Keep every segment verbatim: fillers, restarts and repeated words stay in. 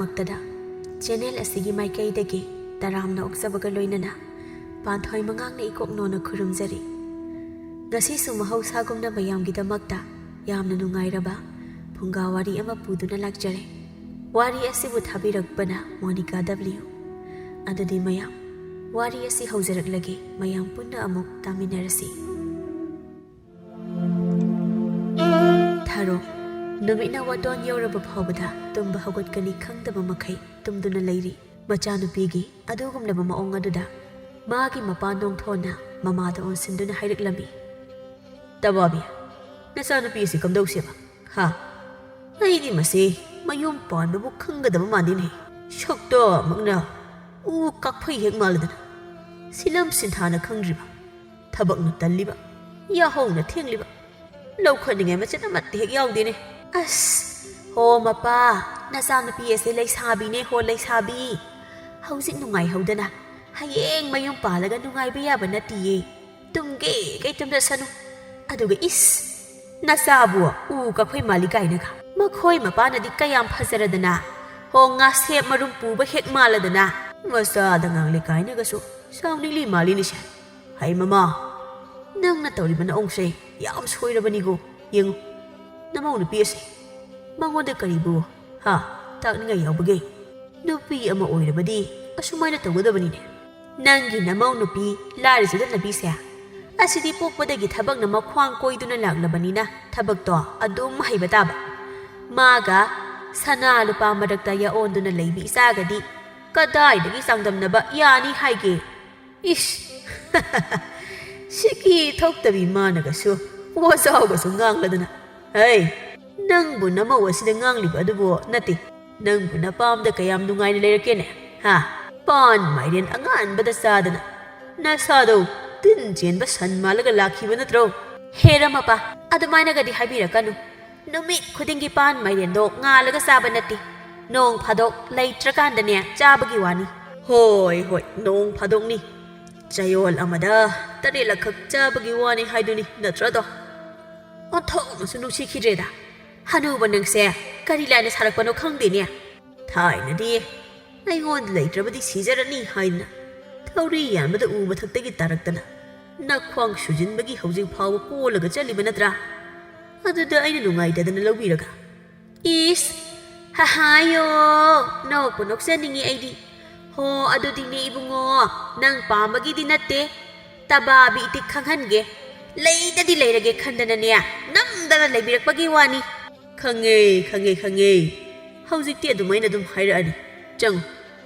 ꯃꯛꯇꯗ channel ꯑꯁꯤꯒꯤ ꯃꯥꯏꯀꯩꯗꯒꯤ ꯇꯔꯥꯝꯅ ꯑꯣꯛꯆꯕꯒ ꯂꯣꯏꯅꯅ ꯄꯥꯟꯊꯣꯏ ꯃꯉꯥꯡꯅ ꯏꯀꯣꯛ ꯅꯣꯟꯅ ꯈꯨꯔꯨꯝꯖꯔꯤ꯫ ꯉꯁꯤꯁꯨ ꯃꯍꯧꯁꯥꯒꯨꯝꯅ ꯃꯌꯥꯝꯒꯤꯗꯃꯛꯇ ꯌꯥꯝꯅ ꯅꯨꯡꯉꯥꯏꯔꯕ ꯐꯨꯡꯒꯥ ꯋꯥꯔꯤ ꯑꯃ ꯄꯨꯗꯨꯅ ꯂꯥꯛꯆꯔꯦ꯫ ꯋꯥꯔꯤ ꯑꯁꯤꯕꯨ ꯊꯥꯕꯤꯔꯛꯄꯅ ꯃꯣꯅꯤꯀꯥ ꯗꯕ꯭ꯂꯤꯎ꯫ ꯑꯗꯨꯗꯤ ꯃꯌꯥꯝ, ꯋꯥꯔꯤ ꯑꯁꯤ ꯍꯧꯖꯔꯛꯂꯒꯦ, ꯃꯌꯥꯝ ꯄꯨꯟꯅ ꯑꯃꯨꯛ ꯇꯥꯃꯤꯟꯅꯔꯁꯤ꯫ ꯊꯥꯔꯣ, ꯅꯨꯃꯤꯠꯅ ꯋꯥꯇꯣꯟ ꯌꯧꯔꯕ ꯐꯥꯎꯕꯗ ꯇꯨꯝꯕ ꯍꯧꯒꯠꯀꯅꯤ ꯈꯪꯗꯕ ꯃꯈꯩ ꯇꯨꯝꯗꯨꯅ ꯂꯩꯔꯤ꯫ ꯃꯆꯥꯅꯨꯄꯤꯒꯤ ꯑꯗꯨꯒꯨꯝꯂꯕ ꯃꯑꯣꯡ ꯑꯗꯨꯗ ꯃꯥꯒꯤ ꯃꯄꯥ ꯅꯣꯡꯊꯣꯟꯅ ꯃꯃꯥꯗ ꯑꯣꯟꯁꯤꯟꯗꯨꯅ ꯍꯥꯏꯔꯛꯂꯝꯃꯤ, "ꯇꯕꯥꯕꯤ, ꯅꯆꯥꯅꯨꯄꯤ ꯑꯁꯤ ꯀꯝꯗꯧꯁꯦꯕ? ꯍꯥ? ꯑꯩꯗꯤ ꯃꯁꯤ ꯃꯌꯨꯝ ꯄꯥꯟꯕꯕꯨ ꯈꯪꯒꯗꯕ ꯃꯥꯟꯗꯦꯅꯦ꯫ ꯁꯛꯇꯃꯛꯅ ꯎ ꯀꯥꯛꯐꯩ ꯍꯦꯛ ꯃꯥꯜꯂꯗꯅ꯫ ꯁꯤꯂꯝ ꯁꯤꯟꯊꯥꯅ ꯈꯪꯗ꯭ꯔꯤꯕ, ꯊꯕꯛꯅ ꯇꯜꯂꯤꯕ, ꯌꯥꯍꯧꯅ ꯊꯦꯡꯂꯤꯕ, ꯂꯧꯈꯠꯅꯤꯡꯉꯥꯏ ꯃꯆꯦꯠ ꯑꯃꯠꯇ ꯍꯦꯛ ꯌꯥꯎꯗꯦꯅꯦ꯫ ꯑꯁ, ꯍꯣ ꯃꯄꯥ, ꯅꯆꯥꯅꯨꯄꯤ ꯑꯁꯦ ꯂꯩꯁꯥꯕꯤꯅꯦ ꯍꯣ, ꯂꯩꯁꯥꯕꯤ꯫ ꯍꯧꯖꯤꯛ ꯅꯨꯡꯉꯥꯏꯍꯧꯗꯅ ꯍꯌꯦꯡ ꯃꯌꯨꯝ ꯄꯥꯜꯂꯒ ꯅꯨꯡꯉꯥꯏꯕ ꯌꯥꯕ ꯅꯠꯇꯤꯌꯦ꯫ ꯇꯨꯝꯒꯦ ꯀꯩ ꯇꯨꯝꯖꯁꯅꯨ꯫ ꯑꯗꯨꯒ ꯏꯁ, ꯅꯆꯥꯕꯨ ꯎ ꯀꯥꯛꯐꯩ ꯃꯥꯜꯂꯤ ꯀꯥꯏꯅꯒ꯫ ꯃꯈꯣꯏ ꯃꯄꯥꯅꯗꯤ ꯀꯌꯥꯝ ꯐꯖꯔꯗꯅ, ꯍꯣ ꯉꯥꯁꯦꯞ ꯃꯔꯨꯝ ꯄꯨꯕ ꯍꯦꯛ ꯃꯥꯜꯂꯗꯅ, ꯃꯆꯥꯗ ꯉꯥꯡꯂꯤ ꯀꯥꯏꯅꯒꯁꯨ ꯁꯥꯎꯅꯤꯡꯂꯤ ꯃꯥꯜꯂꯤꯅꯤꯁꯦ꯫ ꯍꯩ ꯃꯃꯥ, ꯅꯪꯅ ꯇꯧꯔꯤꯕ ꯅꯑꯣꯡꯁꯦ ꯌꯥꯝ ꯁꯣꯏꯔꯕꯅꯤꯀꯣ꯫ ꯌꯦꯡꯉꯨ, ꯅꯃꯧ ꯅꯨꯄꯤ ꯑꯁꯦ, ꯃꯉꯣꯟꯗ ꯀꯔꯤꯕꯨ, ꯍꯥ, ꯇꯥꯛꯅꯤꯡꯉꯥꯏ ꯌꯥꯎꯕꯒꯦ? ꯅꯨꯄꯤ ꯑꯃ ꯑꯣꯏꯔꯕꯗꯤ ꯑꯁꯨꯃꯥꯏꯅ ꯇꯧꯒꯗꯕꯅꯤꯅꯦ꯫ ꯅꯪꯒꯤ ꯅꯃꯧ ꯅꯨꯄꯤ ꯂꯥꯏꯔ ꯆꯠꯇꯅꯕꯤꯁꯦ ꯑꯁꯤꯗꯤ ꯄꯣꯛꯄꯗꯒꯤ ꯊꯕꯛꯅ ꯃꯈ꯭ꯋꯥꯡ ꯀꯣꯏꯗꯨꯅ ꯂꯥꯛꯂꯕꯅꯤꯅ ꯊꯕꯛꯇꯣ ꯑꯗꯨꯝ ꯍꯩꯕ ꯇꯥꯕ꯫ ꯃꯥꯒ ꯁꯅꯥ ꯂꯨꯄꯥ ꯃꯔꯛꯇ ꯌꯥꯑꯣꯟꯗꯨꯅ ꯂꯩꯕꯤ ꯏꯆꯥꯒꯗꯤ ꯀꯗꯥꯏꯗꯒꯤ ꯆꯥꯡꯗꯝꯅꯕ ꯌꯥꯅꯤ ꯍꯥꯏꯒꯦ? ꯏꯁ! ꯁꯤꯀꯤ ꯊꯣꯛꯇꯕꯤ ꯃꯥꯅꯒꯁꯨ ꯋꯥꯖꯥꯎꯒꯁꯨ ꯉꯥꯡꯂꯗꯅ꯫ ꯍꯩ! ꯅꯪꯕꯨ ꯅꯃꯧ ꯑꯁꯤꯗ ꯉꯥꯡꯂꯤꯕ ꯑꯗꯨꯕꯨ ꯅꯠꯇꯦ꯫ ꯅꯪꯕꯨ ꯅꯄꯥꯝꯗ ꯀꯌꯥꯝ ꯅꯨꯡꯉꯥꯏꯅ ꯂꯩꯔꯛꯀꯦꯅꯦ? ꯍꯥ? ꯄꯥꯟ ꯃꯥꯏꯔꯦꯟ ꯑꯉꯥꯟꯕꯗ ꯆꯥꯗꯅ ꯅꯁꯥꯗꯣ ꯇꯤꯟ ꯆꯦꯟꯕ ꯁꯟ ꯃꯥꯜꯂꯒ ꯂꯥꯛꯈꯤꯕ ꯅꯠꯇ꯭ꯔꯣ? ꯍꯦꯔꯥ ꯃꯄꯥ, ꯑꯗꯨꯃꯥꯏꯅꯒꯗꯤ ꯍꯥꯏꯕꯤꯔꯛꯀꯅꯨ꯫ ꯅꯨꯃꯤꯠ ꯈꯨꯗꯤꯡꯒꯤ ꯄꯥꯟ ꯃꯥꯏꯔꯦꯟꯗꯣ ꯉꯥꯜꯂꯒ ꯆꯥꯕ ꯅꯠꯇꯦ꯫ ꯅꯣꯡ ꯐꯥꯗꯣꯛ ꯂꯩꯇ꯭ꯔꯀꯥꯟꯗꯅꯦ ꯆꯥꯕꯒꯤ ꯋꯥꯅꯤ꯫ ꯍꯣꯏ, ꯍꯣꯏ, ꯅꯣꯡ ꯐꯥꯗꯣꯛꯅꯤ꯫ ꯆꯌꯣꯜ ꯑꯃꯗ ꯇꯔꯦꯠꯂꯛꯈꯛ ꯆꯥꯕꯒꯤ ꯋꯥꯅꯤ ꯍꯥꯏꯗꯨꯅꯤ ꯅꯠꯇ꯭ꯔꯗꯣ? ꯑꯣꯟꯊꯣꯛꯅꯁꯨ ꯅꯨꯡꯁꯤꯈꯤꯗ꯭ꯔꯦꯗ꯫ ꯍꯅꯨꯕ ꯅꯪꯁꯦ ꯀꯔꯤ ꯂꯥꯏꯅ ꯁꯥꯔꯛꯄꯅꯣ ꯈꯪꯗꯦꯅꯦ꯫ ꯊꯥꯏꯅꯗꯤ ꯑꯩꯉꯣꯟꯗ ꯂꯩꯇ꯭ꯔꯕꯗꯤ ꯁꯤꯖꯔꯅꯤ ꯍꯥꯏꯅ ꯊꯧꯔꯤ ꯌꯥꯟꯕꯗ ꯎ ꯃꯊꯛꯇꯒꯤ ꯇꯥꯔꯛꯇꯅ ꯅꯈ꯭ꯋꯥꯡ ꯁꯨꯖꯤꯟꯕꯒꯤ ꯍꯧꯖꯤꯛ ꯐꯥꯎꯕ ꯀꯣꯜꯂꯒ ꯆꯠꯂꯤꯕ ꯅꯠꯇ꯭ꯔꯥ? ꯑꯗꯨꯗ ꯑꯩꯅ ꯅꯨꯡꯉꯥꯏꯇꯗꯅ ꯂꯧꯕꯤꯔꯒ, ꯏꯁ, ꯍꯍꯥꯌꯣ, ꯅꯣꯛꯄꯨ ꯅꯣꯛꯆꯅꯤꯡꯉꯤ ꯑꯩꯗꯤ꯫ ꯍꯣ, ꯑꯗꯨꯗꯤꯅꯦ ꯏꯕꯨꯡꯉꯣ, ꯅꯪ ꯄꯥꯝꯕꯒꯤꯗꯤ ꯅꯠꯇꯦ꯫ ꯇꯕꯥꯕꯤ ꯏꯇꯤꯛ ꯈꯪꯍꯟꯒꯦ꯫ ꯂꯩꯗꯗꯤ ꯂꯩꯔꯒꯦ ꯈꯟꯗꯅꯅꯦ, ꯅꯝꯗꯅ ꯂꯩꯕꯤꯔꯛꯄꯒꯤ ꯋꯥꯅꯤ꯫ ꯈꯪꯉꯦ, ꯈꯪꯉꯦ, ꯈꯪꯉꯦ꯫ ꯍꯧꯖꯤꯛꯇꯤ ꯑꯗꯨꯃꯥꯏꯅ ꯑꯗꯨꯝ ꯍꯥꯏꯔꯛꯑꯅꯤ꯫ ꯆꯪꯉꯨ꯫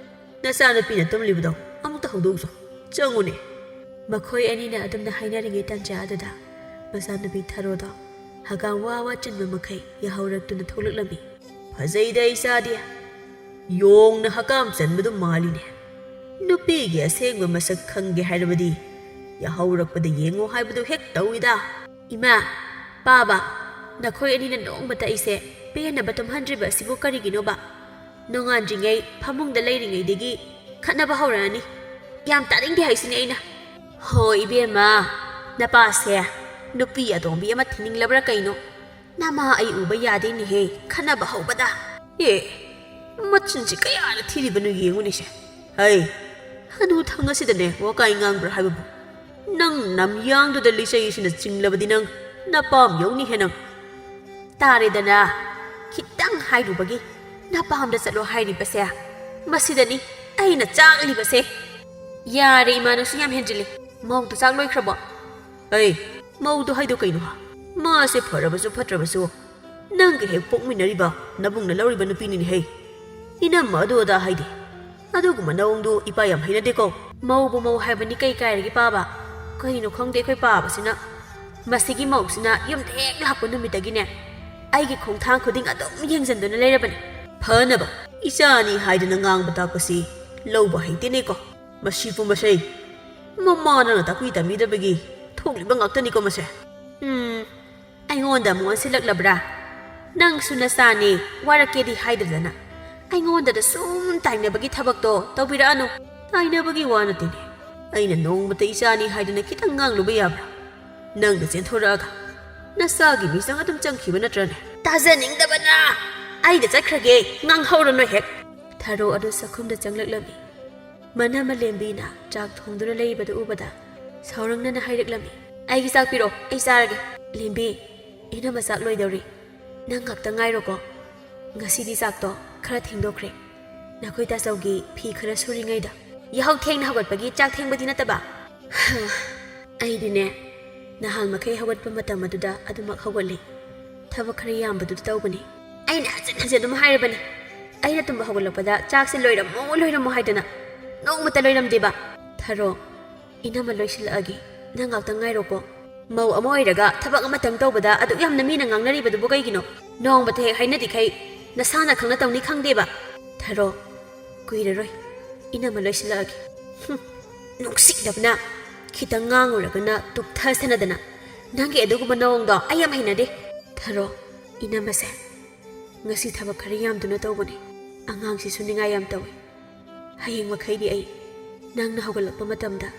ꯅꯆꯥꯅꯨꯄꯤꯅ ꯇꯨꯝꯂꯤꯕꯗꯣ ꯑꯃꯨꯛꯇ ꯍꯧꯗꯣꯛꯎꯆꯣ꯫ ꯆꯪꯉꯨꯅꯦ꯫ ꯃꯈꯣꯏ ꯑꯅꯤꯅ ꯑꯗꯨꯝꯅ ꯍꯥꯏꯅꯔꯤꯉꯩ ꯇꯥꯟꯖꯥ ꯑꯗꯨꯗ ꯃꯆꯥꯅꯨꯄꯤ ꯊꯔꯣꯗꯣ ꯍꯀꯥꯝ ꯋꯥ ꯋꯥ ꯆꯟꯕ ꯃꯈꯩ ꯌꯥꯍꯧꯔꯛꯇꯨꯅ ꯊꯣꯛꯂꯛꯂꯝꯃꯤ꯫ ꯐꯖꯩꯗ ꯏꯆꯥꯗꯤ꯫ ꯌꯣꯡꯅ ꯍꯀꯥꯝ ꯆꯟꯕꯗꯨ ꯃꯥꯜꯂꯤꯅꯦ꯫ ꯅꯨꯄꯤꯒꯤ ꯑꯁꯦꯡꯕ ꯃꯁꯛ ꯈꯪꯒꯦ ꯍꯥꯏꯔꯕꯗꯤ ꯌꯥꯍꯧꯔꯛꯄꯗ ꯌꯦꯡꯉꯣ ꯍꯥꯏꯕꯗꯨ ꯍꯦꯛ ꯇꯧꯏꯗ꯫ ꯏꯃꯥ, ꯄꯥꯕ, ꯅꯈꯣꯏ ꯑꯅꯤꯅ ꯅꯣꯡꯃꯇ ꯑꯩꯁꯦ ꯄꯦꯟꯅꯕ ꯇꯨꯝꯍꯟꯗ꯭ꯔꯤꯕ ꯑꯁꯤꯕꯨ ꯀꯔꯤꯒꯤꯅꯣꯕ? ꯅꯣꯡꯉꯥꯟꯗ꯭ꯔꯤꯉꯩ ꯐꯃꯨꯡꯗ ꯂꯩꯔꯤꯉꯩꯗꯒꯤ ꯈꯠꯅꯕ ꯍꯧꯔꯛꯑꯅꯤ꯫ ꯌꯥꯝ ꯇꯥꯅꯤꯡꯗꯦ ꯍꯥꯏꯁꯤꯅꯦ ꯑꯩꯅ꯫ ꯍꯣ ꯏꯕꯦꯝꯃ, ꯅꯄꯥꯁꯦ ꯅꯨꯄꯤ ꯑꯇꯣꯝꯕꯤ ꯑꯃ ꯊꯤꯅꯤꯡꯂꯕ꯭ꯔꯥ ꯀꯩꯅꯣ? ꯅꯃꯥ ꯑꯩ ꯎꯕ ꯌꯥꯗꯦꯅꯦꯍꯦ, ꯈꯠꯅꯕ ꯍꯧꯕꯗ꯫ ꯑꯦ, ꯃꯆꯤꯟꯁꯤ ꯀꯌꯥꯗ ꯊꯤꯔꯤꯕꯅꯣ ꯌꯦꯡꯉꯨꯅꯦꯁꯦ꯫ ꯍꯩ, ꯍꯅꯨ ꯊꯪ ꯑꯁꯤꯗꯅꯦ ꯋꯥꯀꯥꯏ ꯉꯥꯡꯕ꯭ꯔꯥ ꯍꯥꯏꯕꯕꯨ? ꯅꯪ ꯅꯝꯌꯥꯡꯗꯨꯗ ꯂꯤꯆꯩꯁꯤꯅ ꯆꯤꯡꯂꯕꯗꯤ ꯅꯪ ꯅꯄꯥꯝ ꯌꯧꯅꯤꯍꯦ ꯅꯪ꯫ ꯇꯥꯔꯦꯗꯅ, ꯈꯤꯇꯪ ꯍꯥꯏꯔꯨꯕꯒꯤ ꯅꯄꯥꯝꯗ ꯆꯠꯂꯣ ꯍꯥꯏꯔꯤꯕꯁꯦ꯫ ꯃꯁꯤꯗꯅꯤ ꯑꯩꯅ ꯆꯥꯛꯂꯤꯕꯁꯦ꯫ ꯌꯥꯔꯦ ꯏꯃꯥ, ꯅꯪꯁꯨ ꯌꯥꯝ ꯍꯦꯟꯖꯤꯜꯂꯤ꯫ ꯃꯧꯗꯨ ꯆꯥꯛ ꯂꯣꯏꯈ꯭ꯔꯕꯣ? ꯑꯩ, ꯃꯧꯗꯨ ꯍꯥꯏꯗꯣ ꯀꯩꯅꯣ ꯍꯥ? ꯃꯥꯁꯦ ꯐꯔꯕꯁꯨ ꯐꯠꯇ꯭ꯔꯕꯁꯨ ꯅꯪꯒ ꯍꯦꯛ ꯄꯣꯛꯃꯤꯟꯅꯔꯤꯕ ꯅꯕꯨꯡꯅ ꯂꯧꯔꯤꯕ ꯅꯨꯄꯤꯅꯤꯅꯦ ꯍꯩ꯫ ꯏꯅꯝꯃ ꯑꯗꯨ ꯑꯗꯥ ꯍꯥꯏꯗꯦ꯫ ꯑꯗꯨꯒꯨꯝꯕ ꯅꯑꯣꯡꯗꯨ ꯏꯄꯥ ꯌꯥꯝ ꯍꯩꯅꯗꯦꯀꯣ꯫ ꯃꯧꯕꯨ ꯃꯧ ꯍꯥꯏꯕꯅꯤ ꯀꯩ ꯀꯥꯏꯔꯒꯦ ꯄꯥꯕ? ꯀꯩꯅꯣ ꯈꯪꯗꯦ ꯑꯩꯈꯣꯏ ꯄꯥꯕꯁꯤꯅ꯫ ꯃꯁꯤꯒꯤ ꯃꯧꯁꯤꯅ ꯌꯨꯝꯗ ꯍꯦꯛ ꯂꯥꯛꯄ ꯅꯨꯃꯤꯠꯇꯒꯤꯅꯦ ꯑꯩꯒꯤ ꯈꯣꯡꯊꯥꯡ ꯈꯨꯗꯤꯡ ꯑꯗꯨꯝ ꯌꯦꯡꯁꯤꯟꯗꯨꯅ ꯂꯩꯔꯕꯅꯤ꯫ ꯐꯅꯕ ꯏꯆꯥꯅꯤ ꯍꯥꯏꯗꯅ ꯉꯥꯡꯕ ꯇꯥꯛꯄꯁꯤ ꯂꯧꯕ ꯍꯩꯇꯦꯅꯦꯀꯣ꯫ ꯃꯁꯤꯕꯨ ꯃꯁꯩ ꯃꯃꯥ ꯅꯪꯅ ꯇꯥꯛꯄꯤ ꯇꯝꯕꯤꯗꯕꯒꯤ ꯊꯣꯛꯂꯤꯕ ꯉꯥꯛꯇꯅꯤꯀꯣ ꯃꯁꯦ꯫ ꯎꯝ, ꯑꯩꯉꯣꯟꯗ ꯑꯃꯨꯛ ꯑꯣꯟꯁꯤꯜꯂꯛꯂꯕ꯭ꯔꯥ? ꯅꯪꯁꯨ ꯅꯆꯥꯅꯤ, ꯋꯥꯔꯛꯀꯦꯗꯤ ꯍꯥꯏꯗ꯭ꯔꯗꯅ ꯑꯩꯉꯣꯟꯗꯗ ꯁꯨꯝ ꯇꯥꯏꯅꯕꯒꯤ ꯊꯕꯛꯇꯣ ꯇꯧꯕꯤꯔꯛꯑꯅꯨ꯫ ꯇꯥꯏꯅꯕꯒꯤ ꯋꯥ ꯅꯠꯇꯦꯅꯦ꯫ ꯑꯩꯅ ꯅꯣꯡꯃꯇ ꯏꯆꯥꯅꯤ ꯍꯥꯏꯗꯅ ꯈꯤꯇꯪ ꯉꯥꯡꯂꯨꯕ ꯌꯥꯕ꯭ꯔꯥ? ꯅꯪꯅ ꯆꯦꯟꯊꯣꯔꯛꯑꯒ ꯅꯆꯥꯒꯤ ꯃꯤꯆꯪ ꯑꯗꯨꯝ ꯆꯪꯈꯤꯕ ꯅꯠꯇ꯭ꯔꯅꯦ? ꯇꯥꯖꯅꯤꯡꯗꯕꯅ! ꯑꯩꯗ ꯆꯠꯈ꯭ꯔꯒꯦ, ꯉꯥꯡꯍꯧꯔꯅꯨ ꯍꯦꯛ꯫ ꯊꯔꯣ ꯑꯗꯨ ꯆꯥꯛꯈꯨꯝꯗ ꯆꯪꯂꯛꯂꯝꯃꯤ꯫ ꯃꯅꯝ ꯂꯦꯝꯕꯤꯅ ꯆꯥꯛ ꯊꯣꯡꯗꯨꯅ ꯂꯩꯔꯤꯕꯗꯨ ꯎꯕꯗ ꯁꯥꯎꯔꯪꯅꯅ ꯍꯥꯏꯔꯛꯂꯝꯃꯤ, "ꯑꯩꯒꯤ ꯆꯥꯛ ꯄꯤꯔꯛꯑꯣ, ꯑꯩ ꯆꯥꯔꯒꯦ꯫" "ꯂꯦꯝꯕꯤ, ꯏꯅꯝꯃ ꯆꯥꯛ ꯂꯣꯏꯗꯧꯔꯤ꯫ ꯅꯪ ꯉꯥꯛꯇ ꯉꯥꯏꯔꯣꯀꯣ꯫ ꯉꯁꯤꯗꯤ ꯆꯥꯛꯇꯣ ꯈꯔ ꯊꯦꯡꯗꯣꯛꯈ꯭ꯔꯦ꯫ ꯅꯈꯣꯏ ꯇꯥꯆꯧꯒꯤ ꯐꯤ ꯈꯔ ꯁꯨꯔꯤꯉꯩꯗ꯫ ꯌꯥꯍꯧ ꯊꯦꯡꯅ ꯍꯧꯒꯠꯄꯒꯤ ꯆꯥꯛ ꯊꯦꯡꯕꯗꯤ ꯅꯠꯇꯕ?" "ꯑꯩꯗꯤꯅꯦ, ꯅꯍꯥꯟ ꯃꯈꯩ ꯍꯧꯒꯠꯄ ꯃꯇꯝ ꯑꯗꯨꯗ ꯑꯗꯨꯃꯛ ꯍꯧꯒꯠꯂꯤ꯫ ꯊꯕꯛ ꯈꯔ ꯌꯥꯝꯕꯗꯨꯗ ꯇꯧꯕꯅꯤ꯫ ꯑꯩꯅ ꯍꯟꯖꯤꯟ ꯍꯟꯖꯤꯟ ꯑꯗꯨꯝ ꯍꯥꯏꯔꯕꯅꯤ꯫ ꯑꯩꯅ ꯇꯨꯝꯕ ꯍꯧꯒꯠꯂꯛꯄꯗ ꯆꯥꯛꯁꯦ ꯂꯣꯏꯔꯝꯃꯣ, ꯂꯣꯏꯔꯝꯃꯣ ꯍꯥꯏꯗꯅ ꯅꯣꯡꯃꯇ ꯂꯣꯏꯔꯝꯗꯦꯕ꯫ ꯊꯔꯣ, ꯏꯅꯝꯃ ꯂꯣꯏꯁꯤꯜꯂꯛꯑꯒꯦ꯫ ꯅꯪ ꯉꯥꯛꯇꯪ ꯉꯥꯏꯔꯣꯀꯣ꯫ ꯃꯧ ꯑꯃ ꯑꯣꯏꯔꯒ ꯊꯕꯛ ꯑꯃꯇꯪ ꯇꯧꯕꯗ ꯑꯗꯨꯛ ꯌꯥꯝꯅ ꯃꯤꯅ ꯉꯥꯡꯅꯔꯤꯕꯗꯨꯕꯨ ꯀꯩꯒꯤꯅꯣ? ꯅꯣꯡꯃꯇ ꯍꯦꯛ ꯍꯥꯏꯅꯗꯤꯈꯩ ꯅꯁꯥꯅ ꯈꯪꯅ ꯇꯧꯅꯤ ꯈꯪꯗꯦꯕ?" "ꯊꯔꯣ, ꯀꯨꯏꯔꯔꯣꯏ꯫ ꯏꯅꯝꯃ ꯂꯣꯏꯁꯤꯜꯂꯛꯑꯒꯦ꯫" "ꯍꯨꯝ, ꯅꯨꯡꯁꯤꯗꯕꯅ꯫ ꯈꯤꯇꯪ ꯉꯥꯡꯉꯨꯔꯒꯅ ꯇꯨꯞꯊꯁꯅꯗꯅ꯫ ꯅꯪꯒꯤ ꯑꯗꯨꯒꯨꯝꯕ ꯅꯑꯣꯡꯗꯣ ꯑꯩ ꯌꯥꯝ ꯍꯩꯅꯗꯦ꯫" "ꯊꯔꯣ, ꯏꯅꯝꯃꯁꯦ ꯉꯁꯤ ꯊꯕꯛ ꯈꯔ ꯌꯥꯝꯗꯨꯅ ꯇꯧꯕꯅꯦ꯫ ꯑꯉꯥꯡꯁꯤꯁꯨ ꯅꯤꯡꯉꯥꯏ ꯌꯥꯝ ꯇꯧꯏ꯫ ꯍꯌꯦꯡ ꯃꯈꯩꯗꯤ ꯑꯩ ꯅꯪꯅ ꯍꯧꯒꯠꯂꯛꯄ ꯃꯇꯝꯗ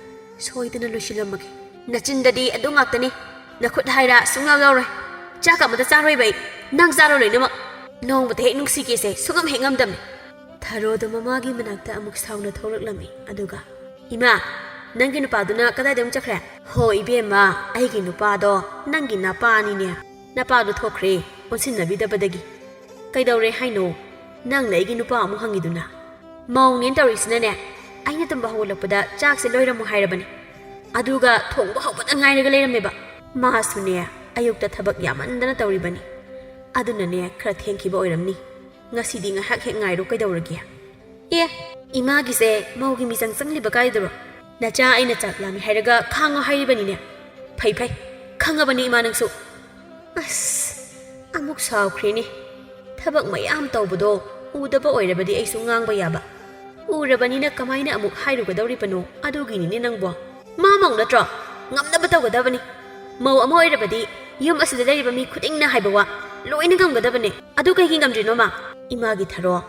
ꯁꯣꯏꯗꯅ ꯂꯣꯏꯁꯤꯜꯂꯝꯃꯒꯦ꯫" "ꯅꯆꯤꯟꯗꯗꯤ ꯑꯗꯨ ꯉꯥꯛꯇꯅꯤ꯫ ꯅꯈꯨꯠ ꯍꯥꯏꯔ ꯁꯨꯡꯌꯥꯎ ꯌꯥꯎꯔꯣꯏ꯫ ꯆꯥꯛ ꯑꯃꯇ ꯆꯥꯔꯣꯏꯕ ꯑꯩ꯫ ꯅꯪ ꯆꯥꯔꯣ ꯂꯣꯏꯅꯃꯛ꯫ ꯅꯣꯡꯃꯇ ꯍꯦꯛ ꯅꯨꯡꯁꯤꯒꯦꯁꯦ ꯁꯨꯡꯉꯝ ꯍꯦꯛ ꯉꯝꯗꯝꯅꯤ꯫" ꯊꯔꯣꯗꯣ ꯃꯃꯥꯒꯤ ꯃꯅꯥꯛꯇ ꯑꯃꯨꯛ ꯁꯥꯎꯅ ꯊꯣꯛꯂꯛꯂꯝꯃꯤ꯫ ꯑꯗꯨꯒ, "ꯏꯃꯥ, ꯅꯪꯒꯤ ꯅꯨꯄꯥꯗꯨꯅ ꯀꯗꯥꯏꯗ ꯑꯃꯨꯛ ꯆꯠꯈ꯭ꯔꯦ?" "ꯍꯣ ꯏꯕꯦꯝꯃ, ꯑꯩꯒꯤ ꯅꯨꯄꯥꯗꯣ ꯅꯪꯒꯤ ꯅꯄꯥꯅꯤꯅꯦ꯫ ꯅꯄꯥꯗꯣ ꯊꯣꯛꯈ꯭ꯔꯦ, ꯑꯣꯟꯁꯤꯟꯅꯕꯤꯗꯕꯗꯒꯤ꯫" "ꯀꯩꯗꯧꯔꯦ ꯍꯥꯏꯅꯣ? ꯅꯪꯅ ꯑꯩꯒꯤ ꯅꯨꯄꯥ ꯑꯃꯨꯛ ꯍꯪꯉꯤꯗꯨꯅ?" "ꯃꯧꯅꯦꯅ ꯇꯧꯔꯤꯁꯤꯅꯅꯦ, ꯑꯩꯅ ꯇꯨꯝꯕ ꯍꯧꯒꯠꯂꯛꯄꯗ ꯆꯥꯛꯁꯦ ꯂꯣꯏꯔꯝꯃꯣ ꯍꯥꯏꯔꯕꯅꯦ꯫ ꯑꯗꯨꯒ ꯊꯣꯡꯕ ꯍꯧꯕꯗ ꯉꯥꯏꯔꯒ ꯂꯩꯔꯝꯃꯦꯕ꯫ ꯃꯥꯁꯨꯅꯦ, ꯑꯌꯨꯛꯇ ꯊꯕꯛ ꯌꯥꯝꯃꯟꯗꯅ ꯇꯧꯔꯤꯕꯅꯤ꯫ ꯑꯗꯨꯅꯅꯦ, ꯈꯔ ꯊꯦꯡꯈꯤꯕ ꯑꯣꯏꯔꯝꯅꯤ꯫ ꯉꯁꯤꯗꯤ ꯉꯥꯏꯍꯥꯛ ꯍꯦꯛ ꯉꯥꯏꯔꯣ, ꯀꯩꯗꯧꯔꯒꯦ?" "ꯑꯦ, ꯏꯃꯥꯒꯤꯁꯦ ꯃꯧꯒꯤ ꯃꯤꯆꯪ ꯆꯪꯂꯤꯕ ꯀꯥꯏꯗꯨꯔꯣ? ꯅꯆꯥ ꯑꯩꯅ ꯆꯥꯛ ꯂꯥꯝꯃꯤ ꯍꯥꯏꯔꯒ ꯈꯥꯡꯉꯣ ꯍꯥꯏꯔꯤꯕꯅꯤꯅꯦ꯫ ꯐꯩ ꯐꯩ, ꯈꯪꯉꯕꯅꯤ ꯏꯃꯥ ꯅꯪꯁꯨ꯫" ꯑꯁ, ꯑꯃꯨꯛ ꯁꯥꯎꯈ꯭ꯔꯦꯅꯦ꯫ ꯊꯕꯛ ꯃꯌꯥꯝ ꯇꯧꯕꯗꯣ ꯎꯗꯕ ꯑꯣꯏꯔꯕꯗꯤ ꯑꯩꯁꯨ ꯉꯥꯡꯕ ꯌꯥꯕ꯫ ꯎꯔꯕꯅꯤꯅ ꯀꯃꯥꯏꯅ ꯑꯃꯨꯛ ꯍꯥꯏꯔꯨꯒꯗꯧꯔꯤꯕꯅꯣ? ꯑꯗꯨꯒꯤꯅꯤꯅꯦ ꯅꯪꯕꯣ꯫ ꯃꯥ ꯃꯧ ꯅꯠꯇ꯭ꯔꯣ? ꯉꯝꯅꯕ ꯇꯧꯒꯗꯕꯅꯤ꯫ ꯃꯧ ꯑꯃ ꯑꯣꯏꯔꯕꯗꯤ ꯌꯨꯝ ꯑꯁꯤꯗ ꯂꯩꯔꯤꯕ ꯃꯤ ꯈꯨꯗꯤꯡꯅ ꯍꯥꯏꯕ ꯋꯥ ꯂꯣꯏꯅ ꯉꯝꯒꯗꯕꯅꯦ꯫ ꯑꯗꯨ ꯀꯩꯒꯤ ꯉꯝꯗ꯭ꯔꯤꯅꯣ ꯃꯥ? ꯏꯃꯥꯒꯤ ꯊꯔꯣ,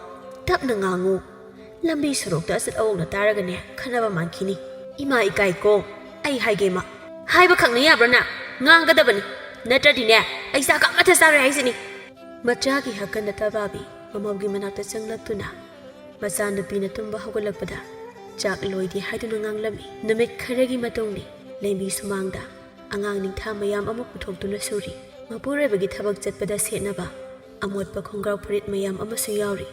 ꯇꯞꯅ ꯉꯥꯡꯉꯨ꯫ ꯂꯝꯕꯤ ꯁꯣꯔꯣꯛꯇ ꯑꯆꯠ ꯑꯋꯣꯡꯅ ꯇꯥꯔꯒꯅꯦ, ꯈꯠꯅꯕ ꯃꯥꯟꯈꯤꯅꯤ꯫ ꯏꯃꯥ ꯏꯀꯥꯏꯀꯣ, ꯑꯩ ꯍꯥꯏꯒꯦ ꯏꯃꯥ꯫ ꯍꯥꯏꯕ ꯈꯛꯅ ꯌꯥꯕ꯭ꯔꯥ ꯅꯪ? ꯉꯥꯡꯒꯗꯕꯅꯤ꯫ ꯅꯠꯇ꯭ꯔꯗꯤꯅꯦ, ꯑꯩ ꯆꯥꯛ ꯑꯃꯠꯇ ꯆꯥꯔꯣꯏ ꯍꯥꯏꯁꯤꯅꯤ꯫ ꯃꯆꯥꯒꯤ ꯍꯛꯀꯟꯅ ꯇꯕꯥꯕꯤ ꯃꯃꯧꯒꯤ ꯃꯅꯥꯛꯇ ꯆꯪꯂꯛꯇꯨꯅ, ꯃꯆꯥꯅꯨꯄꯤꯅ ꯇꯨꯝꯕ ꯍꯧꯒꯠꯂꯛꯄꯗ ꯆꯥꯛ ꯂꯣꯏꯗꯦ ꯍꯥꯏꯗꯨꯅ ꯉꯥꯡꯂꯝꯃꯤ꯫ ꯅꯨꯃꯤꯠ ꯈꯔꯒꯤ ꯃꯇꯨꯡꯅꯤ꯫ ꯂꯦꯝꯕꯤ ꯁꯨꯃꯥꯡꯗ ꯑꯉꯥꯡ ꯅꯤꯡꯊꯥ ꯃꯌꯥꯝ ꯑꯃ ꯄꯨꯊꯣꯛꯇꯨꯅ ꯁꯨꯔꯤ꯫ ꯃꯄꯨꯔꯣꯏꯕꯒꯤ ꯊꯕꯛ ꯆꯠꯄꯗ ꯁꯦꯠꯅꯕ ꯑꯃꯣꯠꯄ ꯈꯣꯡꯒ꯭ꯔꯥꯎ ꯐꯨꯔꯤꯠ ꯃꯌꯥꯝ ꯑꯃꯁꯨ ꯌꯥꯎꯔꯤ꯫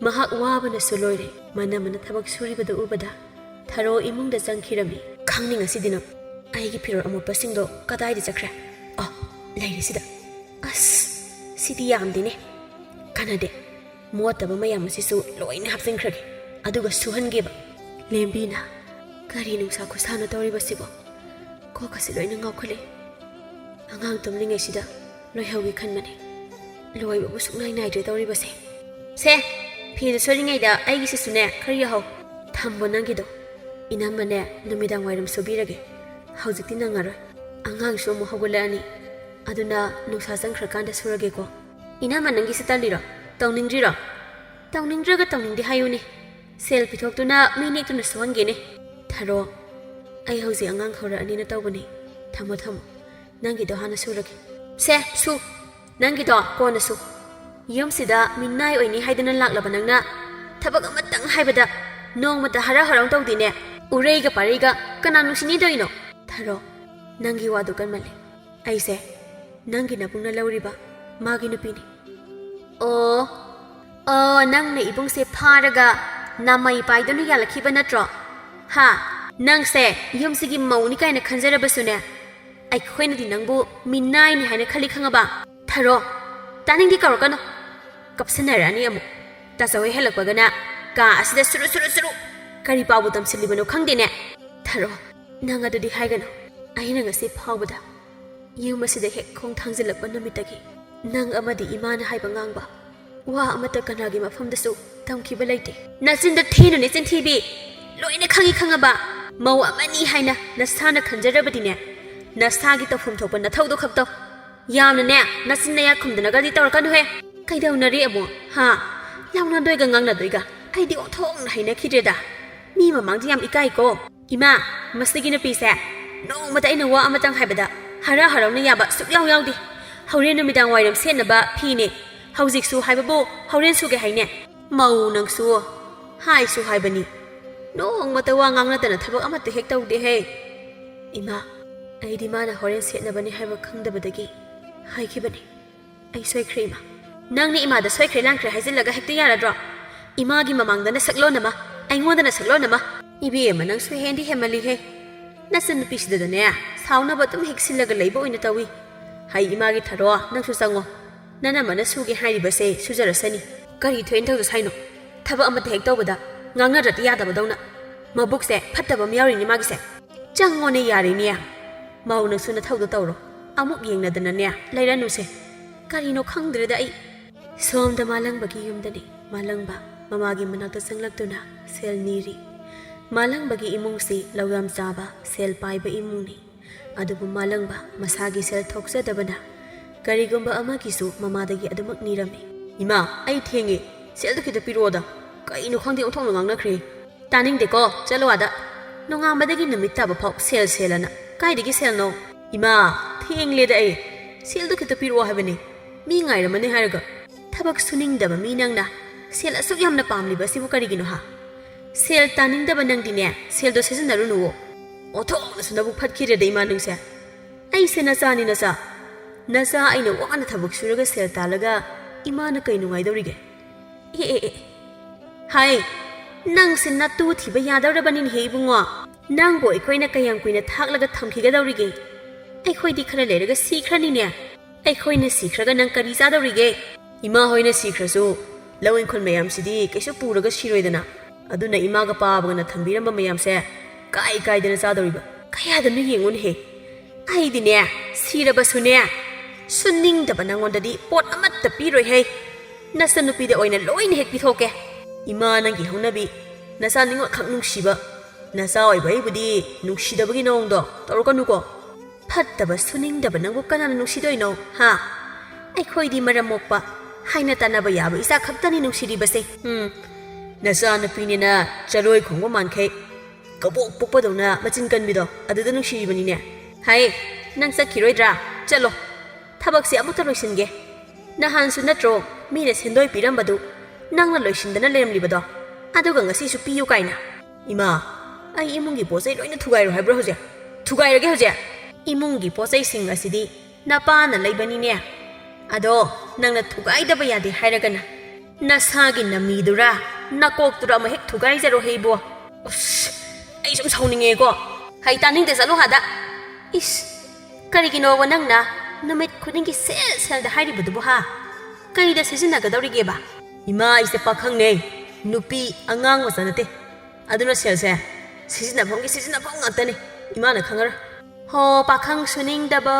ꯃꯍꯥꯛ ꯋꯥꯕꯅꯁꯨ ꯂꯣꯏꯔꯦ꯫ ꯃꯅꯝꯃꯅ ꯊꯕꯛ ꯁꯨꯔꯤꯕꯗꯨ ꯎꯕꯗ ꯊꯔꯣ ꯏꯃꯨꯡꯗ ꯆꯪꯈꯤꯔꯝꯃꯤ꯫ "ꯈꯪꯅꯤ ꯉꯁꯤꯗꯤ ꯅꯪ꯫ ꯑꯩꯒꯤ ꯐꯤꯔꯣꯜ ꯑꯃꯣꯠꯄꯁꯤꯡꯗꯣ ꯀꯗꯥꯏꯗ ꯆꯠꯈ꯭ꯔꯦ? ꯑꯣ, ꯂꯩꯔꯤꯁꯤꯗ꯫ ꯑꯁ, ꯁꯤꯗꯤ ꯌꯥꯝꯗꯦꯅꯦ꯫ ꯀꯥꯟꯅꯗꯦ꯫ ꯃꯣꯠꯇꯕ ꯃꯌꯥꯝ ꯑꯁꯤꯁꯨ ꯂꯣꯏꯅ ꯍꯥꯞꯆꯤꯟꯈ꯭ꯔꯒꯦ꯫ ꯑꯗꯨꯒ ꯁꯨꯍꯟꯒꯦꯕ꯫" ꯂꯦꯝꯕꯤꯅ, "ꯀꯔꯤ ꯅꯨꯡꯁꯥ ꯈꯨꯁꯥꯅꯣ ꯇꯧꯔꯤꯕꯁꯤꯕꯣ? ꯀꯣꯛꯀꯁꯤ ꯂꯣꯏꯅ ꯉꯥꯎꯈꯠꯂꯦ꯫ ꯑꯉꯥꯡ ꯇꯨꯝꯂꯤꯉꯩꯁꯤꯗ ꯂꯣꯏꯍꯧꯒꯦ ꯈꯟꯕꯅꯦ꯫ ꯂꯣꯏꯕꯕꯨ ꯁꯨꯡꯅꯥꯏ ꯅꯥꯏꯗ꯭ꯔꯦ ꯇꯧꯔꯤꯕꯁꯦ꯫ ꯁꯦ, ꯐꯤꯗꯨ ꯁꯨꯔꯤꯉꯩꯗ ꯑꯩꯒꯤꯁꯤꯁꯨꯅꯦ ꯈꯔ ꯌꯥꯍꯧ꯫ ꯊꯝꯕꯣ ꯅꯪꯒꯤꯗꯣ꯫ ꯏꯅꯝꯃꯅꯦ ꯅꯨꯃꯤꯗꯥꯡ ꯋꯥꯏꯔꯝ ꯁꯨꯕꯤꯔꯒꯦ꯫ ꯍꯧꯖꯤꯛꯇꯤ ꯅꯪꯉꯔꯣꯏ꯫ ꯑꯉꯥꯡꯁꯨ ꯑꯃꯨꯛ ꯍꯧꯒꯠꯂꯛꯑꯅꯤ꯫ ꯑꯗꯨꯅ ꯅꯨꯡꯁꯥ ꯆꯪꯈ꯭ꯔꯀꯥꯟꯗ ꯁꯨꯔꯒꯦꯀꯣ꯫" "ꯏꯅꯝꯃ ꯅꯪꯒꯤꯁꯤ ꯇꯜꯂꯤꯔꯣ? ꯇꯧꯅꯤꯡꯗ꯭ꯔꯤꯔꯣ? ꯇꯧꯅꯤꯡꯗ꯭ꯔꯒ ꯇꯧꯅꯤꯡꯗꯦ ꯍꯥꯏꯌꯨꯅꯦ꯫ ꯁꯦꯜ ꯄꯤꯊꯣꯛꯇꯨꯅ ꯃꯤ ꯅꯦꯛꯇꯨꯅ ꯁꯨꯍꯟꯒꯦꯅꯦ꯫ ꯊꯔꯣ, ꯑꯩ ꯍꯧꯖꯤꯛ ꯑꯉꯥꯡ ꯍꯧꯔꯛꯑꯅꯤꯅ ꯇꯧꯕꯅꯦ꯫ ꯊꯝꯃꯣ, ꯊꯝꯃꯣ꯫ ꯅꯪꯒꯤꯗꯣ ꯍꯥꯟꯅ ꯁꯨꯔꯒꯦ꯫ ꯁꯦ, ꯁꯨ꯫ ꯅꯪꯒꯤꯗꯣ ꯀꯣꯟꯅ ꯁꯨ꯫ ꯌꯨꯝꯁꯤꯗ ꯃꯤꯅꯥꯏ ꯑꯣꯏꯅꯤ ꯍꯥꯏꯗꯅ ꯂꯥꯛꯂꯕ ꯅꯪꯅ ꯊꯕꯛ ꯑꯃꯇꯪ ꯍꯥꯏꯕꯗ ꯅꯣꯡꯃꯇ ꯍꯔꯥꯎ ꯍꯔꯥꯎ ꯇꯧꯗꯦꯅꯦ꯫ ꯎꯔꯩꯒ ꯄꯥꯔꯩꯒ ꯀꯅꯥ ꯅꯨꯡꯁꯤꯅꯤꯗꯣꯏꯅꯣ?" "ꯊꯔꯣ, ꯅꯪꯒꯤ ꯋꯥꯗꯨ ꯀꯟꯃꯜꯂꯦ꯫ ꯑꯩꯁꯦ ꯅꯪꯒꯤ ꯅꯕꯨꯡꯅ ꯂꯧꯔꯤꯕ ꯃꯥꯒꯤ ꯅꯨꯄꯤꯅꯤ꯫" "ꯑꯣ, ꯑꯣ, ꯅꯪꯅ ꯏꯕꯨꯡꯁꯦ ꯐꯥꯔꯒ ꯅꯥꯃꯩ ꯄꯥꯏꯗꯨꯅ ꯌꯥꯜꯂꯛꯈꯤꯕ ꯅꯠꯇ꯭ꯔꯣ? ꯍꯥ? ꯅꯪꯁꯦ ꯌꯨꯝꯁꯤꯒꯤ ꯃꯧꯅꯤ ꯀꯥꯏꯅ ꯈꯟꯖꯔꯕꯁꯨꯅꯦ, ꯑꯩꯈꯣꯏꯅꯗꯤ ꯅꯪꯕꯨ ꯃꯤꯅꯥꯏꯅꯤ ꯍꯥꯏꯅ ꯈꯜꯂꯤ, ꯈꯪꯉꯕ? ꯊꯔꯣ, ꯇꯥꯅꯤꯡꯗꯦ, ꯀꯧꯔꯛꯀꯅꯨ꯫ ꯀꯞꯁꯟꯅꯔꯛꯑꯅꯤ ꯑꯃꯨꯛ꯫ ꯇꯥꯆꯧ ꯍꯣꯏ ꯍꯜꯂꯛꯄꯒꯅ ꯀꯥ ꯑꯁꯤꯗ ꯁꯨꯔꯨ ꯁꯨꯔꯨ ꯁꯨꯔꯨ꯫ ꯀꯔꯤ ꯄꯥꯎꯕꯨ ꯇꯝꯁꯤꯜꯂꯤꯕꯅꯣ ꯈꯪꯗꯦꯅꯦ꯫ ꯊꯔꯣ, ꯅꯪ ꯑꯗꯨꯗꯤ ꯍꯥꯏꯒꯅꯨ꯫ ꯑꯩꯅ ꯉꯁꯤ ꯐꯥꯎꯕꯗ ꯌꯨꯝ ꯑꯁꯤꯗ ꯍꯦꯛ ꯈꯣꯡ ꯊꯥꯡꯖꯤꯜꯂꯛꯄ ꯅꯨꯃꯤꯠꯇꯒꯤ ꯅꯪ ꯑꯃꯗꯤ ꯏꯃꯥꯅ ꯍꯥꯏꯕ ꯉꯥꯡꯕ ꯋꯥ ꯑꯃꯠꯇ ꯀꯅꯥꯒꯤ ꯃꯐꯝꯗꯁꯨ ꯇꯝꯈꯤꯕ ꯂꯩꯇꯦ꯫ ꯅꯆꯤꯟꯗ ꯊꯤꯅꯨꯅꯦ, ꯆꯤꯟꯊꯤꯕꯤ꯫ ꯂꯣꯏꯅ ꯈꯪꯉꯤ, ꯈꯪꯉꯕ? ꯃꯧ ꯑꯃꯅꯤ ꯍꯥꯏꯅ ꯅꯁꯥꯅ ꯈꯟꯖꯔꯕꯗꯤꯅꯦ, ꯅꯁꯥꯒꯤ ꯇꯧꯐꯝ ꯊꯣꯛꯄ ꯅꯊꯧꯗꯣ ꯈꯛ ꯇꯧ꯫ ꯌꯥꯝꯅꯅꯦ ꯅꯆꯤꯟ ꯅꯌꯥ ꯈꯨꯝꯗꯅꯒꯗꯤ ꯇꯧꯔꯛꯀꯅꯨꯍꯦ꯫ ꯀꯩꯗꯧꯅꯔꯤ ꯑꯃꯨꯛ, ꯍꯥ? ꯂꯥꯎꯅꯗꯣꯏꯒ ꯉꯥꯡꯅꯗꯣꯏꯒ꯫ ꯑꯩꯗꯤ ꯑꯣꯟꯊꯣꯛꯅ ꯍꯩꯅꯈꯤꯗ꯭ꯔꯦꯗ꯫ ꯃꯤ ꯃꯃꯥꯡꯗ ꯌꯥꯝ ꯏꯀꯥꯏꯀꯣ꯫ ꯏꯃꯥ, ꯃꯁꯤꯒꯤ ꯅꯨꯄꯤꯁꯦ ꯅꯣꯡꯃꯇ ꯑꯩꯅ ꯋꯥ ꯑꯃꯇꯪ ꯍꯥꯏꯕꯗ ꯍꯔꯥꯎ ꯍꯔꯥꯎꯅ ꯌꯥꯕ ꯁꯨꯛꯌꯥꯎ ꯌꯥꯎꯗꯦ꯫ ꯍꯣꯔꯦꯟ ꯅꯨꯃꯤꯗꯥꯡ ꯋꯥꯏꯔꯝ ꯁꯦꯠꯅꯕ ꯐꯤꯅꯦ꯫ ꯍꯧꯖꯤꯛꯁꯨ ꯍꯥꯏꯕꯕꯨ ꯍꯣꯔꯦꯟ ꯁꯨꯒꯦ ꯍꯥꯏꯅꯦ꯫ ꯃꯧ ꯅꯪꯁꯨ꯫ ꯍꯥꯏꯁꯨ ꯍꯥꯏꯕꯅꯤ, ꯅꯣꯡꯃꯇ ꯋꯥ ꯉꯥꯡꯅꯗꯅ ꯊꯕꯛ ꯑꯃꯠꯇ ꯍꯦꯛ ꯇꯧꯗꯦꯍꯦ꯫ ꯏꯃꯥ, ꯑꯩꯗꯤ ꯃꯥꯅ ꯍꯣꯔꯦꯟ ꯁꯦꯠꯅꯕꯅꯤ ꯍꯥꯏꯕ ꯈꯪꯗꯕꯗꯒꯤ ꯍꯥꯏꯈꯤꯕꯅꯤ꯫ ꯑꯩ ꯁꯣꯏꯈ꯭ꯔꯦ, ꯏꯃꯥ꯫ ꯅꯪꯅ ꯏꯃꯥꯗ ꯁꯣꯏꯈ꯭ꯔꯦ ꯂꯥꯟꯈ꯭ꯔꯦ ꯍꯥꯏꯖꯤꯜꯂꯒ ꯍꯦꯛꯇ ꯌꯥꯔꯗ꯭ꯔꯣ? ꯏꯃꯥꯒꯤ ꯃꯃꯥꯡꯗꯅ ꯁꯛꯂꯣꯟ ꯑꯃ, ꯑꯩꯉꯣꯟꯗꯅ ꯁꯛꯂꯣꯟ ꯑꯃ꯫ ꯏꯕꯦꯝꯃ, ꯅꯪꯁꯨ ꯍꯦꯟꯗꯤ ꯍꯦꯟꯃꯜꯂꯤꯍꯦ꯫ ꯅꯆꯟꯅꯨꯄꯤꯁꯤꯗꯅꯦ, ꯁꯥꯎꯅꯕ ꯑꯗꯨꯝ ꯍꯦꯛ ꯁꯤꯜꯂꯒ ꯂꯩꯕ ꯑꯣꯏꯅ ꯇꯧꯏ꯫ ꯍꯩ, ꯏꯃꯥꯒꯤ ꯊꯔꯣ, ꯅꯪꯁꯨ ꯆꯪꯉꯣ꯫ ꯅꯅꯝꯃꯅ ꯁꯨꯒꯦ ꯍꯥꯏꯔꯤꯕꯁꯦ ꯁꯨꯖꯔꯁꯅꯤ꯫ ꯀꯔꯤ ꯊꯣꯏꯅ ꯇꯧꯗ ꯁꯥꯏꯅꯣ? ꯊꯕꯛ ꯑꯃꯠꯇ ꯍꯦꯛ ꯇꯧꯕꯗ ꯉꯥꯡꯅꯗ꯭ꯔꯗꯤ ꯌꯥꯗꯕꯗꯧꯅ꯫ ꯃꯕꯨꯛꯁꯦ ꯐꯠꯇꯕ ꯑꯃ ꯌꯥꯎꯔꯤꯅꯦ ꯃꯥꯒꯤꯁꯦ꯫ ꯆꯪꯉꯣꯅꯦ ꯌꯥꯔꯦꯅꯦ꯫ ꯃꯧ ꯅꯪꯁꯨ ꯅꯊꯧꯗꯣ ꯇꯧꯔꯣ꯫ ꯑꯃꯨꯛ ꯌꯦꯡꯅꯗꯅꯅꯦ ꯂꯩꯔꯅꯨꯁꯦ꯫ ꯀꯔꯤꯅꯣ ꯈꯪꯗ꯭ꯔꯦꯗ ꯑꯩ꯫ ꯁꯣꯝꯗ ꯃꯥꯂꯪꯕꯒꯤ ꯌꯨꯝꯗꯅꯤ꯫ ꯃꯥꯂꯪꯕ ꯃꯃꯥꯒꯤ ꯃꯅꯥꯛꯇ ꯆꯪꯂꯛꯇꯨꯅ ꯁꯦꯜ ꯅꯤꯔꯤ꯫ ꯃꯥꯂꯪꯕꯒꯤ ꯏꯃꯨꯡꯁꯤ ꯂꯧ ꯌꯥꯝ ꯆꯥꯕ, ꯁꯦꯜ ꯄꯥꯏꯕ ꯏꯃꯨꯡꯅꯤ꯫ ꯑꯗꯨꯕꯨ ꯃꯥꯂꯪꯕ ꯃꯁꯥꯒꯤ ꯁꯦꯜ ꯊꯣꯛꯆꯗꯕꯅ ꯀꯔꯤꯒꯨꯝꯕ ꯑꯃꯒꯤꯁꯨ ꯃꯃꯥꯗꯒꯤ ꯑꯗꯨꯃꯛ ꯅꯤꯔꯝꯃꯤ꯫ "ꯏꯃꯥ, ꯑꯩ ꯊꯦꯡꯉꯦ, ꯁꯦꯜꯗꯨ ꯈꯤꯇ ꯄꯤꯔꯛꯑꯣꯗ꯫ ꯀꯩꯅꯣ ꯈꯪꯗꯦ, ꯑꯣꯟꯊꯣꯛꯅ ꯉꯥꯡꯅꯈ꯭ꯔꯦ꯫" "ꯇꯥꯅꯤꯡꯗꯦꯀꯣ, ꯆꯠꯂꯣ ꯑꯥꯗ꯫ ꯅꯣꯡꯉꯥꯟꯕꯗꯒꯤ ꯅꯨꯃꯤꯠ ꯇꯥꯕ ꯐꯥꯎ ꯁꯦꯜ, ꯁꯦꯜ ꯑꯅ꯫ ꯀꯥꯏꯗꯒꯤ ꯁꯦꯜꯅꯣ?" "ꯏꯃꯥ, ꯊꯦꯡꯂꯦꯗ ꯑꯩ꯫ ꯁꯦꯜꯗꯨ ꯈꯤꯇ ꯄꯤꯔꯛꯑꯣ ꯍꯥꯏꯕꯅꯤ꯫ ꯃꯤ ꯉꯥꯏꯔꯝꯃꯅꯤ ꯍꯥꯏꯔꯒ꯫" "ꯊꯕꯛ ꯁꯨꯅꯤꯡꯗꯕ ꯃꯤ ꯅꯪꯅ ꯁꯦꯜ ꯑꯁꯨꯛ ꯌꯥꯝꯅ ꯄꯥꯝꯂꯤꯕ ꯑꯁꯤꯕꯨ ꯀꯔꯤꯒꯤꯅꯣ ꯍꯥ? ꯁꯦꯜ ꯇꯥꯅꯤꯡꯗꯕ ꯅꯪꯗꯤꯅꯦ, ꯁꯦꯜꯗꯣ ꯁꯤꯖꯤꯟꯅꯔꯨꯅꯨꯋꯣ꯫ ꯑꯣꯟꯊꯣꯛꯅꯁꯨ ꯅꯕꯨꯛ ꯐꯠꯈꯤꯗ꯭ꯔꯦꯗ ꯏꯃꯥ ꯅꯪꯁꯦ꯫ ꯑꯩꯁꯦ ꯅꯆꯥꯅꯤ ꯅꯆꯥ꯫ ꯅꯆꯥ ꯑꯩꯅ ꯋꯥꯅ ꯊꯕꯛ ꯁꯨꯔꯒ ꯁꯦꯜ ꯇꯥꯜꯂꯒ ꯏꯃꯥꯅ ꯀꯩ ꯅꯨꯡꯉꯥꯏꯗꯧꯔꯤꯒꯦ?" "ꯑꯦ, ꯑꯦ, ꯑꯦ꯫ ꯍꯥꯏ, ꯅꯪꯁꯦ ꯅꯇꯨ ꯊꯤꯕ ꯌꯥꯗꯧꯔꯕꯅꯤꯅꯦꯍꯦ ꯏꯕꯨꯡꯉꯣ꯫ ꯅꯪꯕꯨ ꯑꯩꯈꯣꯏꯅ ꯀꯌꯥꯝ ꯀꯨꯏꯅ ꯊꯥꯛꯂꯒ ꯊꯝꯈꯤꯒꯗꯧꯔꯤꯒꯦ? ꯑꯩꯈꯣꯏꯗꯤ ꯈꯔ ꯂꯩꯔꯒ ꯁꯤꯈ꯭ꯔꯅꯤꯅꯦ꯫ ꯑꯩꯈꯣꯏꯅ ꯁꯤꯈ꯭ꯔꯒ ꯅꯪ ꯀꯔꯤ ꯆꯥꯗꯧꯔꯤꯒꯦ?" "ꯏꯃꯥ ꯍꯣꯏꯅ ꯁꯤꯈ꯭ꯔꯁꯨ ꯂꯧ ꯏꯪꯈꯣꯜ ꯃꯌꯥꯝꯁꯤꯗꯤ ꯀꯩꯁꯨ ꯄꯨꯔꯒ ꯁꯤꯔꯣꯏꯗꯅ꯫ ꯑꯗꯨꯅ ꯏꯃꯥꯒ ꯄꯥꯕꯒꯅ ꯊꯝꯕꯤꯔꯝꯕ ꯃꯌꯥꯝꯁꯦ ꯀꯥꯏ ꯀꯥꯏꯗꯅ ꯆꯥꯗꯧꯔꯤꯕ?" "ꯀꯌꯥꯗꯅꯣ ꯌꯦꯡꯉꯨꯅꯦꯍꯦ꯫ ꯑꯩꯗꯤꯅꯦ, ꯁꯤꯔꯕꯁꯨꯅꯦ, ꯁꯨꯅꯤꯡꯗꯕ ꯅꯪꯉꯣꯟꯗꯗꯤ ꯄꯣꯠ ꯑꯃꯠꯇ ꯄꯤꯔꯣꯏꯍꯦ꯫ ꯅꯆꯟꯅꯨꯄꯤꯗ ꯑꯣꯏꯅ ꯂꯣꯏꯅ ꯍꯦꯛ ꯄꯤꯊꯣꯛꯀꯦ꯫" "ꯏꯃꯥ, ꯅꯪꯒꯤ ꯍꯧꯅꯕꯤ, ꯅꯆꯥ ꯅꯤꯡꯉꯣꯜꯈꯛ ꯅꯨꯡꯁꯤꯕ, ꯅꯆꯥ ꯑꯣꯏꯕ ꯑꯩꯕꯨꯗꯤ ꯅꯨꯡꯁꯤꯗꯕꯒꯤ ꯅꯑꯣꯡꯗꯣ ꯇꯧꯔꯛꯀꯅꯨꯀꯣ꯫ ꯐꯠꯇꯕ ꯁꯨꯅꯤꯡꯗꯕ ꯅꯪꯕꯨ ꯀꯅꯥꯅ ꯅꯨꯡꯁꯤꯗꯣꯏꯅꯣ, ꯍꯥ? ꯑꯩꯈꯣꯏꯗꯤ ꯃꯔꯝ ꯃꯣꯛꯄ, ꯍꯥꯏꯅ ꯇꯥꯟꯅꯕ ꯌꯥꯕ ꯏꯆꯥ ꯈꯛꯇꯅꯤ ꯅꯨꯡꯁꯤꯔꯤꯕꯁꯦ꯫" "ꯎꯝ, ꯅꯆꯥꯅꯨꯄꯤꯅꯤꯅ ꯆꯔꯣꯏ ꯈꯣꯡꯕ ꯃꯥꯟꯈꯩ ꯀꯕꯣꯛ ꯄꯣꯛꯄꯗꯧꯅ ꯃꯆꯤꯟ ꯀꯟꯕꯤꯗꯣ, ꯑꯗꯨꯗ ꯅꯨꯡꯁꯤꯔꯤꯕꯅꯤꯅꯦ꯫" "ꯍꯥꯏ, ꯅꯪ ꯆꯠꯈꯤꯔꯣꯏꯗ꯭ꯔꯥ? ꯆꯠꯂꯣ꯫ ꯊꯕꯛꯁꯦ ꯑꯃꯨꯛꯇ ꯂꯣꯏꯁꯤꯟꯒꯦ꯫ ꯅꯍꯥꯟꯁꯨ ꯅꯠꯇ꯭ꯔꯣ ꯃꯤꯅ ꯁꯦꯟꯗꯣꯏ ꯄꯤꯔꯝꯕꯗꯨ ꯅꯪꯅ ꯂꯣꯏꯁꯤꯟꯗꯅ ꯂꯩꯔꯝꯂꯤꯕꯗꯣ? ꯑꯗꯨꯒ ꯉꯁꯤꯁꯨ ꯄꯤꯌꯨ ꯀꯥꯏꯅ꯫ ꯏꯃꯥ, ꯑꯩ ꯏꯃꯨꯡꯒꯤ ꯄꯣꯠ ꯆꯩ ꯂꯣꯏꯅ ꯊꯨꯒꯥꯏꯔꯣ ꯍꯥꯏꯕ꯭ꯔꯣ ꯍꯧꯖꯤꯛ? ꯊꯨꯒꯥꯏꯔꯒꯦ ꯍꯧꯖꯤꯛ? ꯏꯃꯨꯡꯒꯤ ꯄꯣꯠ ꯆꯩꯁꯤꯡ ꯑꯁꯤꯗꯤ ꯅꯄꯥꯅ ꯂꯩꯕꯅꯤꯅꯦ꯫ ꯑꯗꯣ ꯅꯪꯅ ꯊꯨꯒꯥꯏꯗꯕ ꯌꯥꯗꯦ ꯍꯥꯏꯔꯒꯅ ꯅꯁꯥꯒꯤ ꯅꯃꯤꯗꯨꯔꯥ, ꯅꯀꯣꯛꯇꯨꯔꯥ ꯑꯃ ꯍꯦꯛ ꯊꯨꯒꯥꯏꯖꯔꯣ ꯍꯦ ꯏꯕꯣ꯫ ꯑꯁ, ꯑꯩ ꯁꯨꯝ ꯁꯥꯎꯅꯤꯡꯉꯦꯀꯣ꯫ ꯍꯩ, ꯇꯥꯅꯤꯡꯗꯦ, ꯆꯠꯂꯨ ꯍꯥꯗ꯫ ꯏꯁ, ꯀꯔꯤꯒꯤꯅꯣꯕ ꯅꯪꯅ ꯅꯨꯃꯤꯠ ꯈꯨꯗꯤꯡꯒꯤ ꯁꯦꯜ ꯁꯦꯜꯗ ꯍꯥꯏꯔꯤꯕꯗꯨꯕꯨ ꯍꯥ? ꯀꯩꯗ ꯁꯤꯖꯤꯟꯅꯒꯗꯧꯔꯤꯒꯦꯕ? ꯏꯃꯥ, ꯑꯩꯁꯦ ꯄꯥꯈꯪꯅꯦ, ꯅꯨꯄꯤ ꯑꯉꯥꯡ ꯃꯆꯥ ꯅꯠꯇꯦ꯫ ꯑꯗꯨꯅ ꯁꯦꯜꯁꯦ ꯁꯤꯖꯤꯟꯅꯐꯝꯒꯤ ꯁꯤꯖꯤꯟꯅꯐꯝ ꯉꯥꯛꯇꯅꯤ꯫ ꯏꯃꯥꯅ ꯈꯪꯉꯔꯣꯏ꯫ ꯍꯣ, ꯄꯥꯈꯪ ꯁꯨꯅꯤꯡꯗꯕ,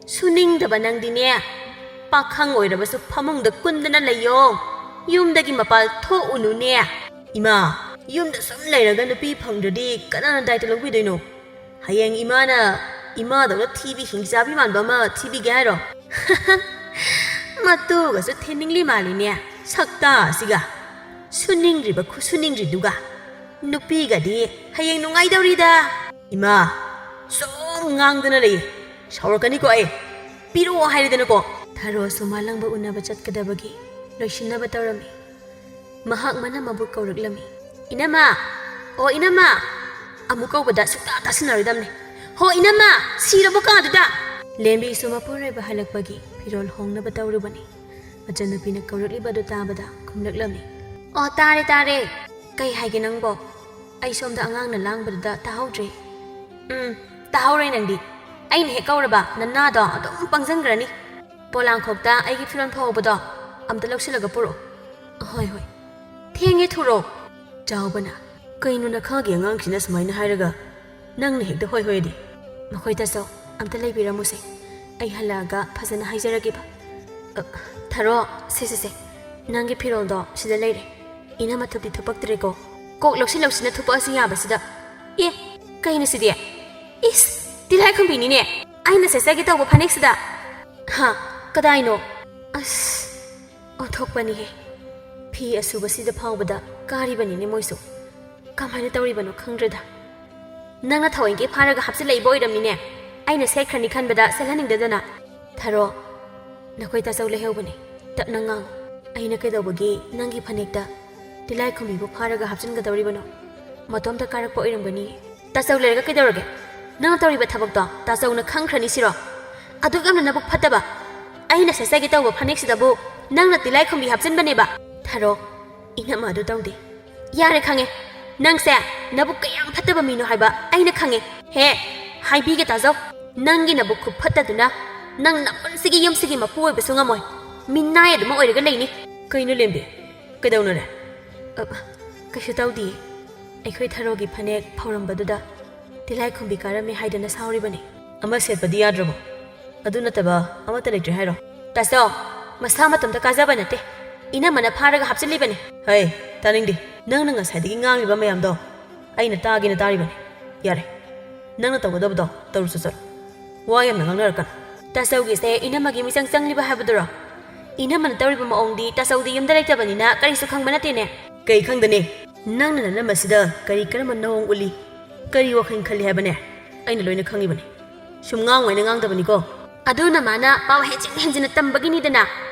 ꯁꯨꯅꯤꯡꯗꯕ ꯅꯪꯗꯤꯅꯦ, ꯄꯥꯈꯪ ꯑꯣꯏꯔꯕꯁꯨ ꯐꯃꯨꯡꯗ ꯀꯨꯟꯗꯅ ꯂꯩꯌꯣ, ꯌꯨꯝꯗꯒꯤ ꯃꯄꯥꯜ ꯊꯣꯛꯎꯅꯨꯅꯦ꯫ ꯏꯃꯥ, ꯌꯨꯝꯗ ꯁꯨꯝ ꯂꯩꯔꯒ ꯅꯨꯄꯤ ꯐꯪꯗ꯭ꯔꯗꯤ ꯀꯅꯥꯅ ꯗꯥꯏꯇ ꯂꯧꯕꯤꯗꯣꯏꯅꯣ? ꯍꯌꯦꯡ ꯏꯃꯥꯅ ꯏꯃꯥꯗꯧꯅ ꯊꯤꯕꯤ ꯍꯤꯡꯆꯥꯕꯤ ꯃꯥꯟꯕ ꯑꯃ ꯊꯤꯕꯤꯒꯦ ꯍꯥꯏꯔꯣ? ꯃꯇꯨꯒꯁꯨ ꯊꯤꯅꯤꯡꯂꯤ ꯃꯥꯜꯂꯤꯅꯦ, ꯁꯛꯇꯥ ꯑꯁꯤꯒ꯫ ꯁꯨꯅꯤꯡꯗ꯭ꯔꯤꯕ ꯈꯨꯁꯨꯅꯤꯡꯗ꯭ꯔꯤꯗꯨꯒ꯫ ꯅꯨꯄꯤꯒꯗꯤ ꯍꯌꯦꯡ ꯅꯨꯡꯉꯥꯏꯗꯧꯔꯤꯗ꯫ ꯏꯃꯥ, ꯁꯨꯝ ꯉꯥꯡꯗꯅ ꯂꯩꯌꯦ꯫ ꯁꯥꯎꯔꯛꯀꯅꯤꯀꯣ ꯑꯩ꯫ ꯄꯤꯔꯛꯑꯣ ꯍꯥꯏꯔꯦꯗꯅꯀꯣ꯫ ꯊꯔꯣꯁꯨ ꯃꯥꯂꯪꯕ ꯎꯅꯕ ꯆꯠꯀꯗꯕꯒꯤ ꯂꯣꯏꯁꯤꯟꯅꯕ ꯇꯧꯔꯝꯃꯤ꯫ ꯃꯍꯥꯛ ꯃꯅꯝ ꯃꯕꯨꯛ ꯀꯧꯔꯛꯂꯝꯃꯤ꯫ "ꯏꯅꯝꯃ! ꯑꯣ ꯏꯅꯝꯃ!" ꯑꯃꯨꯛ ꯀꯧꯕꯗ ꯁꯨꯛꯇꯥ ꯇꯥꯁꯤꯟꯅꯔꯣꯏꯗꯕꯅꯤ꯫ "ꯍꯣ ꯏꯅꯝꯃ! ꯁꯤꯔꯕꯣ ꯀꯥꯗꯨꯗ?" ꯂꯦꯝꯕꯤꯁꯨ ꯃꯄꯨꯔꯣꯏꯕ ꯍꯜꯂꯛꯄꯒꯤ ꯐꯤꯔꯣꯜ ꯍꯣꯡꯅꯕ ꯇꯧꯔꯨꯕꯅꯤ꯫ ꯃꯆꯟꯅꯨꯄꯤꯅ ꯀꯧꯔꯛꯂꯤꯕ ꯑꯗꯨ ꯇꯥꯕꯗ ꯈꯨꯝꯂꯛꯂꯝꯃꯤ꯫ "ꯑꯣ, ꯇꯥꯔꯦ, ꯇꯥꯔꯦ꯫ ꯀꯩ ꯍꯥꯏꯒꯦ ꯅꯪꯕꯣ? ꯑꯩ ꯁꯣꯝꯗ ꯑꯉꯥꯡꯅ ꯂꯥꯡꯕꯗꯨꯗ ꯇꯥꯍꯧꯗ꯭ꯔꯦ꯫" "ꯎꯝ, ꯇꯥꯍꯧꯔꯣꯏ ꯅꯪꯗꯤ꯫ ꯑꯩꯅ ꯍꯦꯛ ꯀꯧꯔꯕ ꯅꯅꯥꯗꯣ ꯑꯗꯨꯝ ꯄꯪꯖꯟꯈ꯭ꯔꯅꯤ꯫ ꯄꯣꯂꯥꯡꯈꯣꯛꯇ ꯑꯩꯒꯤ ꯐꯤꯔꯣꯜ ꯐꯧꯕꯗꯣ ꯑꯝꯇ ꯂꯧꯁꯤꯜꯂꯒ ꯄꯨꯔꯛꯑꯣ꯫" "ꯍꯣꯏ, ꯍꯣꯏ꯫ ꯊꯦꯡꯉꯦ, ꯊꯨꯔꯣ꯫" ꯆꯥꯎꯕꯅ, "ꯀꯩꯅꯣ ꯅꯈꯥꯒꯤ ꯑꯉꯥꯡꯁꯤꯅ ꯁꯨꯃꯥꯏꯅ ꯍꯥꯏꯔꯒ ꯅꯪꯅ ꯍꯦꯛꯇ ꯍꯣꯏ ꯍꯣꯏꯗꯤ?" "ꯃꯈꯣꯏꯗꯁꯨ ꯑꯝꯇ ꯂꯩꯕꯤꯔꯝꯃꯨꯁꯦ꯫ ꯑꯩ ꯍꯜꯂꯛꯑꯒ ꯐꯖꯅ ꯍꯥꯏꯖꯔꯒꯦꯕ꯫ ꯑ, ꯊꯔꯣ, ꯁꯦ, ꯁꯦ, ꯁꯦ꯫ ꯅꯪꯒꯤ ꯐꯤꯔꯣꯜꯗꯣ ꯁꯤꯗ ꯂꯩꯔꯦ꯫ ꯏꯅꯝꯃ ꯊꯨꯞꯇꯤ ꯊꯨꯞꯄꯛꯇ꯭ꯔꯦꯀꯣ꯫ ꯀꯣꯛ ꯂꯧꯁꯤꯜ ꯂꯧꯁꯤꯟꯅ ꯊꯨꯞꯄꯛꯑꯁꯨ ꯌꯥꯕꯁꯤꯗ꯫ ꯑꯦ, ꯀꯩꯅꯣ ꯁꯤꯗꯤ? ꯏꯁ, ꯇꯤꯜꯍꯥꯏꯈꯨꯝꯕꯤꯅꯤꯅꯦ꯫ ꯑꯩꯅ ꯁꯦꯠꯆꯒꯦ ꯇꯧꯕ ꯐꯅꯦꯛꯁꯤꯗ꯫ ꯍꯥ, ꯀꯗꯥꯏꯅꯣ? ꯑꯁ, ꯑꯣꯟꯊꯣꯛꯄꯅꯤꯍꯦ꯫ ꯐꯤ ꯑꯁꯨꯕꯁꯤꯗ ꯐꯥꯎꯕꯗ ꯀꯥꯔꯤꯕꯅꯤꯅꯦ ꯃꯣꯏꯁꯨ꯫ ꯀꯃꯥꯏꯅ ꯇꯧꯔꯤꯕꯅꯣ ꯈꯪꯗ꯭ꯔꯦꯗ꯫ ꯅꯪꯅ ꯊꯑꯣꯏꯀꯤ ꯐꯥꯔꯒ ꯍꯥꯞꯆꯤꯜꯂꯛꯏꯕ ꯑꯣꯏꯔꯝꯅꯤꯅꯦ꯫ ꯑꯩꯅ ꯁꯦꯠꯈ꯭ꯔꯅꯤ ꯈꯟꯕꯗ ꯁꯦꯠꯍꯟꯅꯤꯡꯗꯗꯅ꯫ ꯊꯔꯣ, ꯅꯈꯣꯏ ꯇꯥꯆꯧ ꯂꯩꯍꯧꯕꯅꯦ꯫ ꯇꯞꯅ ꯉꯥꯡꯉꯨ꯫ ꯑꯩꯅ ꯀꯩꯗꯧꯕꯒꯤ ꯅꯪꯒꯤ ꯐꯅꯦꯛꯇ ꯇꯤꯂꯥꯏꯈꯨꯝꯕꯤꯕꯨ ꯐꯥꯔꯒ ꯍꯥꯞꯆꯤꯟꯒꯗꯧꯔꯤꯕꯅꯣ? ꯃꯇꯣꯝꯇ ꯀꯥꯔꯛꯄ ꯑꯣꯏꯔꯝꯒꯅꯤ꯫ ꯇꯥꯆꯧ ꯂꯩꯔꯒ ꯀꯩꯗꯧꯔꯒꯦ? ꯅꯪꯅ ꯇꯧꯔꯤꯕ ꯊꯕꯛꯇꯣ ꯇꯥꯆꯧꯅ ꯈꯪꯈ꯭ꯔꯅꯤ ꯁꯤꯔꯣ? ꯑꯗꯨꯛ ꯌꯥꯝꯅ ꯅꯕꯨꯛ ꯐꯠꯇꯕ, ꯑꯩꯅ ꯁꯦꯠꯆꯒꯦ ꯇꯧꯕ ꯐꯅꯦꯛꯁꯤꯗꯕꯨ ꯅꯪꯅ ꯇꯤꯂꯥꯏꯈꯨꯝꯕꯤ ꯍꯥꯞꯆꯤꯟꯕꯅꯦꯕ? ꯊꯔꯣ, ꯏꯅꯝꯃ ꯑꯗꯨ ꯇꯧꯗꯦ꯫ ꯌꯥꯔꯦ, ꯈꯪꯉꯦ꯫ ꯅꯪꯁꯦ ꯅꯕꯨꯛ ꯀꯌꯥꯝ ꯐꯠꯇꯕ ꯃꯤꯅꯣ ꯍꯥꯏꯕ ꯑꯩꯅ ꯈꯪꯉꯦ꯫ ꯍꯦ, ꯍꯥꯏꯕꯤꯒꯦ ꯇꯥꯖꯧ꯫ ꯅꯪꯒꯤ ꯅꯕꯨꯛ ꯈꯨꯐꯠꯇꯗꯨꯅ ꯅꯪ ꯅꯄꯨꯟꯁꯤꯒꯤ ꯌꯨꯝꯁꯤꯒꯤ ꯃꯄꯨ ꯑꯣꯏꯕꯁꯨ ꯉꯝꯃꯣꯏ꯫ ꯃꯤꯅꯥꯏ ꯑꯗꯨꯃ ꯑꯣꯏꯔꯒ ꯂꯩꯅꯤ꯫ ꯀꯩꯅꯣ ꯂꯦꯝꯕꯤ? ꯀꯩꯗꯧꯅꯔꯦ? ꯑ, ꯀꯩꯁꯨ ꯇꯧꯗꯤꯌꯦ꯫ ꯑꯩꯈꯣꯏ ꯊꯔꯣꯒꯤ ꯐꯅꯦꯛ ꯐꯧꯔꯝꯕꯗꯨꯗ ꯇꯤꯂꯥꯏꯈꯨꯝꯕꯤ ꯀꯥꯔꯝꯃꯦ ꯍꯥꯏꯗꯅ ꯁꯥꯎꯔꯤꯕꯅꯤ꯫ ꯑꯃ ꯁꯦꯠꯄꯗꯤ ꯌꯥꯗ꯭ꯔꯕꯣ? ꯑꯗꯨ ꯅꯠꯇꯕ ꯑꯃꯠꯇ ꯂꯩꯇ꯭ꯔꯦ ꯍꯥꯏꯔꯣ? ꯇꯥꯆꯧ, ꯃꯁꯥ ꯃꯇꯣꯝꯇ ꯀꯥꯖꯕ ꯅꯠꯇꯦ꯫ ꯏꯅꯝꯃꯅ ꯐꯥꯔꯒ ꯍꯥꯞꯆꯤꯜꯂꯤꯕꯅꯤ꯫ ꯍꯩ, ꯇꯥꯅꯤꯡꯗꯦ꯫ ꯅꯪꯅ ꯉꯁꯥꯏꯗꯒꯤ ꯉꯥꯡꯂꯤꯕ ꯃꯌꯥꯝꯗꯣ ꯑꯩꯅ ꯇꯥꯒꯦꯅ ꯇꯥꯔꯤꯕꯅꯤ꯫ ꯌꯥꯔꯦ, ꯅꯪꯅ ꯇꯧꯒꯗꯕꯗꯣ ꯇꯧꯔꯨꯆꯣ ꯆꯠꯂꯣ꯫ ꯋꯥ ꯌꯥꯝꯅ ꯉꯥꯡꯅꯔꯛꯀꯅꯨ꯫ ꯇꯥꯆꯧꯒꯤꯁꯦ ꯏꯅꯝꯃꯒꯤ ꯃꯤꯆꯪ ꯆꯪꯂꯤꯕ ꯍꯥꯏꯕꯗꯨꯔꯣ? ꯏꯅꯝꯃꯅ ꯇꯧꯔꯤꯕ ꯃꯑꯣꯡꯗꯤ ꯇꯥꯆꯧꯗꯤ ꯌꯨꯝꯗ ꯂꯩꯇꯕꯅꯤꯅ ꯀꯔꯤꯁꯨ ꯈꯪꯕ ꯅꯠꯇꯦꯅꯦ꯫ ꯀꯩ ꯈꯪꯗꯅꯤ? ꯅꯪꯅ ꯅꯅꯝꯃꯁꯤꯗ ꯀꯔꯤ ꯀꯔꯝꯕ ꯅꯑꯣꯡ ꯎꯠꯂꯤ? ꯀꯔꯤ ꯋꯥꯈꯜ ꯈꯜꯂꯤ ꯍꯥꯏꯕꯅꯦ? ꯑꯩꯅ ꯂꯣꯏꯅ ꯈꯪꯉꯤꯕꯅꯤ꯫ ꯁꯨꯝ ꯉꯥꯡꯉꯨ ꯍꯥꯏꯅ ꯉꯥꯡꯗꯕꯅꯤꯀꯣ꯫ ꯑꯗꯨꯅ ꯃꯥꯅ ꯄꯥꯎ ꯍꯦꯟꯖꯤꯟ ꯍꯦꯟꯖꯤꯟꯅ ꯇꯝꯕꯒꯤꯅꯤꯗꯅ꯫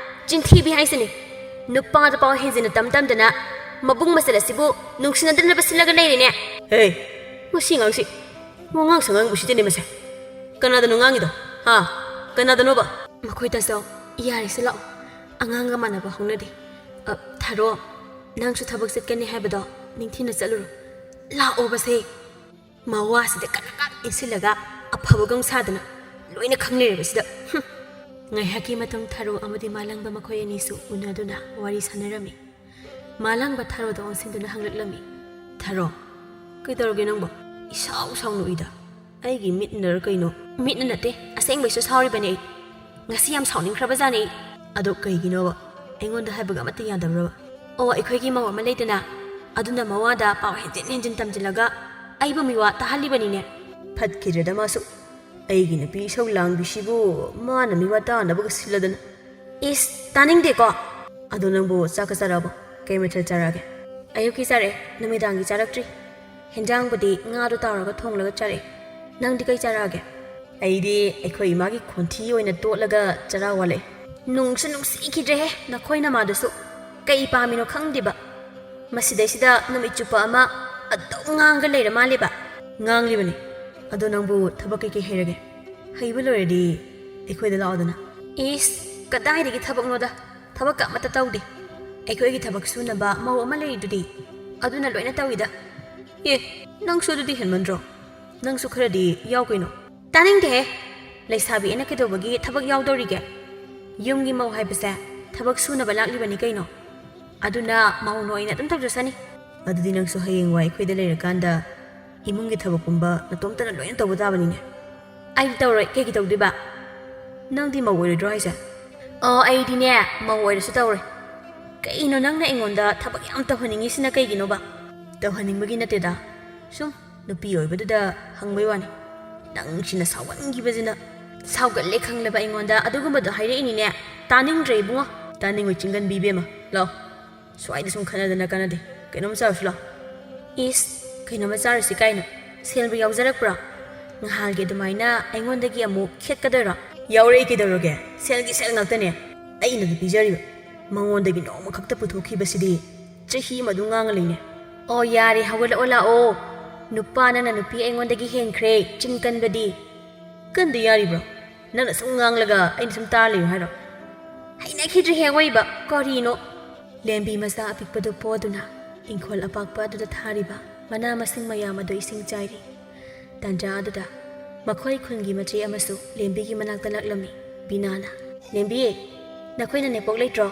ꯆꯤꯟꯊꯤꯕꯤ ꯍꯥꯏꯁꯤꯅꯤ꯫ ꯅꯨꯄꯥꯗ ꯄꯥꯎ ꯍꯦꯟꯖꯤꯟꯅ ꯇꯝ ꯇꯝꯗꯅ ꯃꯕꯨꯡ ꯃꯆꯜ ꯑꯁꯤꯕꯨ ꯅꯨꯡꯁꯤꯅꯗꯅꯕ ꯁꯤꯜꯂꯒ ꯂꯩꯔꯦꯅꯦ꯫ ꯍꯦ, ꯃꯁꯤ ꯑꯉꯥꯡꯁꯤ ꯋꯥꯉꯥꯡ ꯁꯉꯥꯡ ꯎꯁꯤꯠꯇꯦꯅꯦ ꯃꯁꯦ꯫ ꯀꯅꯥꯗꯅꯣ ꯉꯥꯡꯉꯤꯗꯣ? ꯍꯥ? ꯀꯅꯥꯗꯅꯣꯕ? ꯃꯈꯣꯏ ꯇꯥꯆꯧ, ꯌꯥꯔꯦꯁꯦ ꯂꯥꯛꯑꯣ꯫ ꯑꯉꯥꯡꯒ ꯃꯥꯟꯅꯕ ꯍꯧꯅꯗꯦ꯫ ꯑ, ꯊꯥꯔꯣ, ꯅꯪꯁꯨ ꯊꯕꯛ ꯆꯠꯀꯅꯤ ꯍꯥꯏꯕꯗꯣ ꯅꯤꯡꯊꯤꯅ ꯆꯠꯂꯨꯔꯣ꯫ ꯂꯥꯛꯑꯣꯕꯁꯦ꯫ ꯃꯋꯥꯁꯤꯗ ꯀꯟꯅ ꯀꯟꯅ ꯏꯟꯁꯤꯜꯂꯒ ꯑꯐꯕꯒ ꯁꯥꯗꯅ ꯂꯣꯏꯅ ꯈꯪ ꯂꯩꯔꯕꯁꯤꯗ꯫ ꯍꯨꯝ꯫ ꯉꯥꯏꯍꯥꯛꯀꯤ ꯃꯇꯨꯡ ꯊꯥꯔꯣ ꯑꯃꯗꯤ ꯃꯥꯂꯪꯕ ꯃꯈꯣꯏ ꯑꯅꯤꯁꯨ ꯎꯅꯗꯨꯅ ꯋꯥꯔꯤ ꯁꯥꯟꯅꯔꯝꯃꯤ꯫ ꯃꯥꯂꯪꯕ ꯊꯥꯔꯣꯗ ꯑꯣꯟꯁꯤꯟꯗꯨꯅ ꯍꯪꯂꯛꯂꯝꯃꯤ꯫ ꯊꯥꯔꯣ, ꯀꯩꯗꯧꯔꯒꯦ ꯅꯪꯕꯣ? ꯏꯁꯥꯎ ꯁꯥꯎꯅ ꯎꯏꯗ꯫ ꯑꯩꯒꯤ ꯃꯤꯠꯅꯔ ꯀꯩꯅꯣ? ꯃꯤꯠꯅ ꯅꯠꯇꯦ, ꯑꯁꯦꯡꯕꯩꯁꯨ ꯁꯥꯎꯔꯤꯕꯅꯦ ꯑꯩ꯫ ꯉꯁꯤ ꯌꯥꯝ ꯁꯥꯎꯅꯤꯡꯈ꯭ꯔꯕꯖꯥꯠꯅꯦ ꯑꯩ꯫ ꯑꯗꯣ ꯀꯩꯒꯤꯅꯣꯕ? ꯑꯩꯉꯣꯟꯗ ꯍꯥꯏꯕꯒ ꯑꯃꯠꯇ ꯌꯥꯗꯕ꯭ꯔꯕ? ꯑꯣ, ꯑꯩꯈꯣꯏꯒꯤ ꯃꯧ ꯑꯃ ꯂꯩꯗꯅ, ꯑꯗꯨꯅ ꯃꯋꯥꯗ ꯄꯥꯎ ꯍꯦꯟꯖꯤꯟ ꯍꯦꯟꯖꯤꯟ ꯇꯝꯖꯤꯜꯂꯒ ꯑꯩꯕꯨ ꯃꯤꯋꯥ ꯇꯥꯍꯜꯂꯤꯕꯅꯤꯅꯦ꯫ ꯐꯠꯈꯤꯗ꯭ꯔꯦꯗ ꯃꯥꯁꯨ꯫ ꯑꯩꯒꯤ ꯅꯨꯄꯤ ꯏꯁꯧ ꯂꯥꯡꯕꯤꯁꯤꯕꯨ ꯃꯥꯅ ꯃꯤꯋꯥ ꯇꯥꯅꯕꯒ ꯁꯤꯜꯂꯗꯅ꯫ ꯏꯁ, ꯇꯥꯅꯤꯡꯗꯦꯀꯣ꯫ ꯑꯗꯣ ꯅꯪꯕꯨ ꯆꯥꯛꯀ ꯆꯥꯔꯛꯑꯕꯣ? ꯀꯩ ꯃꯊꯦꯜ ꯆꯥꯔꯛꯑꯒꯦ? ꯑꯌꯨꯛꯀꯤ ꯆꯥꯔꯛꯑꯦ, ꯅꯨꯃꯤꯗꯥꯡꯒꯤ ꯆꯥꯔꯛꯇ꯭ꯔꯤ꯫ ꯍꯦꯟꯖꯥꯡꯕꯨꯗꯤ ꯉꯥꯗꯣ ꯇꯥꯎꯔꯒ ꯊꯣꯡꯂꯒ ꯆꯥꯔꯛꯑꯦ꯫ ꯅꯪꯗꯤ ꯀꯩ ꯆꯥꯔꯛꯑꯒꯦ? ꯑꯩꯗꯤ ꯑꯩꯈꯣꯏ ꯏꯃꯥꯒꯤ ꯈꯣꯟꯊꯤ ꯑꯣꯏꯅ ꯇꯣꯠꯂꯒ ꯆꯔꯥ ꯋꯥꯜꯂꯛꯑꯦ꯫ ꯅꯨꯡꯁꯨ ꯅꯨꯡꯁꯤꯈꯤꯗ꯭ꯔꯦꯍꯦ ꯅꯈꯣꯏ ꯅꯃꯥꯗꯨꯁꯨ꯫ ꯀꯩ ꯄꯥꯝꯃꯤꯅꯣ ꯈꯪꯗꯦꯕ꯫ ꯃꯁꯤꯗꯩꯁꯤꯗ ꯅꯨꯃꯤꯠ ꯆꯨꯞꯄ ꯑꯃ ꯑꯗꯨꯝ ꯉꯥꯡꯒ ꯂꯩꯔ ꯃꯥꯜꯂꯦꯕ꯫ ꯉꯥꯡꯂꯤꯕꯅꯤ꯫ ꯑꯗꯣ ꯅꯪꯕꯨ ꯊꯕꯛ ꯀꯩꯀꯩ ꯍꯩꯔꯒꯦ? ꯍꯩꯕ ꯂꯣꯏꯔꯗꯤ ꯑꯩꯈꯣꯏꯗ ꯂꯥꯛꯑꯣꯗꯅ꯫ ꯏꯁ, ꯀꯗꯥꯏꯗꯒꯤ ꯊꯕꯛꯅꯣꯗ? ꯊꯕꯛꯀ ꯑꯃꯠꯇ ꯇꯧꯗꯦ꯫ ꯑꯩꯈꯣꯏꯒꯤ ꯊꯕꯛ ꯁꯨꯅꯕ ꯃꯧ ꯑꯃ ꯂꯩꯔꯤꯗꯨꯗꯤ, ꯑꯗꯨꯅ ꯂꯣꯏꯅ ꯇꯧꯏꯗ꯫ ꯑꯦ, ꯅꯪꯁꯨ ꯑꯗꯨꯗꯤ ꯍꯦꯟꯃꯟꯗ꯭ꯔꯣ? ꯅꯪꯁꯨ ꯈꯔꯗꯤ ꯌꯥꯎ ꯀꯩꯅꯣ꯫ ꯇꯥꯅꯤꯡꯗꯦꯍꯦ꯫ ꯂꯩꯁꯥꯕꯤ ꯑꯩꯅ ꯀꯩꯗꯧꯕꯒꯤ ꯊꯕꯛ ꯌꯥꯎꯗꯧꯔꯤꯒꯦ? ꯌꯨꯝꯒꯤ ꯃꯧ ꯍꯥꯏꯕꯁꯦ ꯊꯕꯛ ꯁꯨꯅꯕ ꯂꯥꯛꯂꯤꯕꯅꯤ ꯀꯩꯅꯣ꯫ ꯑꯗꯨꯅ ꯃꯧ ꯅꯣꯏꯅ ꯑꯗꯨꯝ ꯇꯧꯖꯁꯅꯤ꯫ ꯑꯗꯨꯗꯤ ꯅꯪꯁꯨ ꯍꯌꯦꯡꯋꯥꯏ ꯑꯩꯈꯣꯏꯗ ꯂꯩꯔꯀꯥꯟꯗ ꯏꯃꯨꯡꯒꯤ ꯊꯕꯛ ꯄꯨꯝꯕ ꯅꯇꯣꯝꯇꯅ ꯂꯣꯏꯅ ꯇꯧꯕ ꯇꯥꯕꯅꯤꯅꯦ꯫ ꯑꯩꯗꯤ ꯇꯧꯔꯣꯏ, ꯀꯩꯒꯤ ꯇꯧꯗꯣꯏꯕ? ꯅꯪꯗꯤ ꯃꯧ ꯑꯣꯏꯔꯣꯏꯗ꯭ꯔꯣ ꯍꯥꯏꯁꯦ? ꯑꯣ, ꯑꯩꯗꯤꯅꯦ, ꯃꯧ ꯑꯣꯏꯔꯁꯨ ꯇꯧꯔꯣꯏ꯫ ꯀꯩꯅꯣ ꯅꯪꯅ ꯑꯩꯉꯣꯟꯗ ꯊꯕꯛ ꯌꯥꯝ ꯇꯧꯍꯟꯅꯤꯡꯉꯤꯁꯤꯅ ꯀꯩꯒꯤꯅꯣꯕ? ꯇꯧꯍꯟꯅꯤꯡꯕꯒꯤ ꯅꯠꯇꯦꯗ, ꯁꯨꯝ ꯅꯨꯄꯤ ꯑꯣꯏꯕꯗꯨꯗ ꯍꯪꯕꯩ ꯋꯥꯅꯤ꯫ ꯅꯪꯁꯤꯅ ꯁꯥꯎꯒꯟꯈꯤꯕꯁꯤꯅ꯫ ꯁꯥꯎꯒꯜꯂꯦ ꯈꯪꯂꯕ ꯑꯩꯉꯣꯟꯗ ꯑꯗꯨꯒꯨꯝꯕꯗꯣ ꯍꯥꯏꯔꯛꯏꯅꯤꯅꯦ? ꯇꯥꯅꯤꯡꯗ꯭ꯔꯦ ꯏꯕꯨꯡꯉꯣ꯫ ꯇꯥꯅꯤꯡꯉꯣꯏ ꯆꯤꯡꯒꯟꯕꯤ ꯏꯕꯦꯝꯃ꯫ ꯂꯥꯎ, ꯁ꯭ꯋꯥꯏꯗ ꯁꯨꯝ ꯈꯠꯅꯗꯅ ꯀꯥꯟꯅꯗꯦ꯫ ꯀꯩꯅꯣꯝ ꯆꯥꯔꯨꯁꯤ ꯂꯥꯎ꯫ ꯏꯁ, ꯀꯩꯅꯣꯝꯃ ꯆꯥꯔꯨꯁꯤ ꯀꯥꯏꯅ? ꯁꯦꯜꯕꯨ ꯌꯥꯎꯖꯔꯛꯄ꯭ꯔꯣ? ꯅꯍꯥꯟꯒꯤ ꯑꯗꯨꯃꯥꯏꯅ ꯑꯩꯉꯣꯟꯗꯒꯤ ꯑꯃꯨꯛ ꯈꯦꯠꯀꯗꯣꯏꯔꯣ? ꯌꯥꯎꯔꯛꯏ ꯀꯩꯗꯧꯔꯒꯦ? ꯁꯦꯜꯒꯤ ꯁꯦꯜ ꯉꯥꯛꯇꯅꯦ ꯑꯩꯅꯗꯤ ꯄꯤꯖꯔꯤꯕ꯫ ꯃꯉꯣꯟꯗꯒꯤ ꯅꯣꯡꯃꯈꯛꯇ ꯄꯨꯊꯣꯛꯈꯤꯕꯁꯤꯗꯤ ꯆꯍꯤ ꯑꯃ ꯑꯗꯨꯝ ꯉꯥꯡꯉ ꯂꯩꯅꯦ꯫ ꯑꯣ, ꯌꯥꯔꯦ, ꯍꯧꯒꯠꯂꯛꯑꯣ ꯂꯥꯛꯑꯣ꯫ ꯅꯨꯄꯥ ꯅꯪꯅ ꯅꯨꯄꯤ ꯑꯩꯉꯣꯟꯗꯒꯤ ꯍꯦꯟꯈ꯭ꯔꯦ ꯆꯤꯟ ꯀꯟꯕꯗꯤ꯫ ꯀꯟꯗ ꯌꯥꯔꯤꯕ꯭ꯔꯣ? ꯅꯪꯅ ꯁꯨꯝ ꯉꯥꯡꯂꯒ ꯑꯩꯅ ꯁꯨꯝ ꯇꯥꯔ ꯂꯩꯌꯨ ꯍꯥꯏꯔꯣ? ꯍꯩꯅꯈꯤꯗ꯭ꯔꯦꯍꯦ ꯑꯋꯣꯏꯕ, ꯀꯔꯤꯅꯣ? ꯂꯦꯝꯕꯤ ꯃꯆꯥ ꯑꯄꯤꯛꯄꯗꯨ ꯄꯣꯗꯨꯅ ꯏꯪꯈꯣꯜ ꯑꯄꯥꯛꯄ ꯑꯗꯨꯗ ꯊꯥꯔꯤꯕ ꯃꯅꯥ ꯃꯁꯤꯡ ꯃꯌꯥꯝ ꯑꯗꯨ ꯏꯁꯤꯡ ꯆꯥꯏꯔꯤ꯫ ꯇꯥꯟꯖꯥ ꯑꯗꯨꯗ ꯃꯈꯣꯏ ꯈꯨꯟꯒꯤ ꯃꯆꯦ ꯑꯃꯁꯨ ꯂꯦꯝꯕꯤꯒꯤ ꯃꯅꯥꯛꯇ ꯂꯥꯛꯂꯝꯃꯤ꯫ ꯕꯤꯅꯥꯅ, "ꯂꯦꯝꯕꯤ, ꯅꯈꯣꯏꯅ ꯅꯦꯄꯣꯛ ꯂꯩꯇ꯭ꯔꯣ?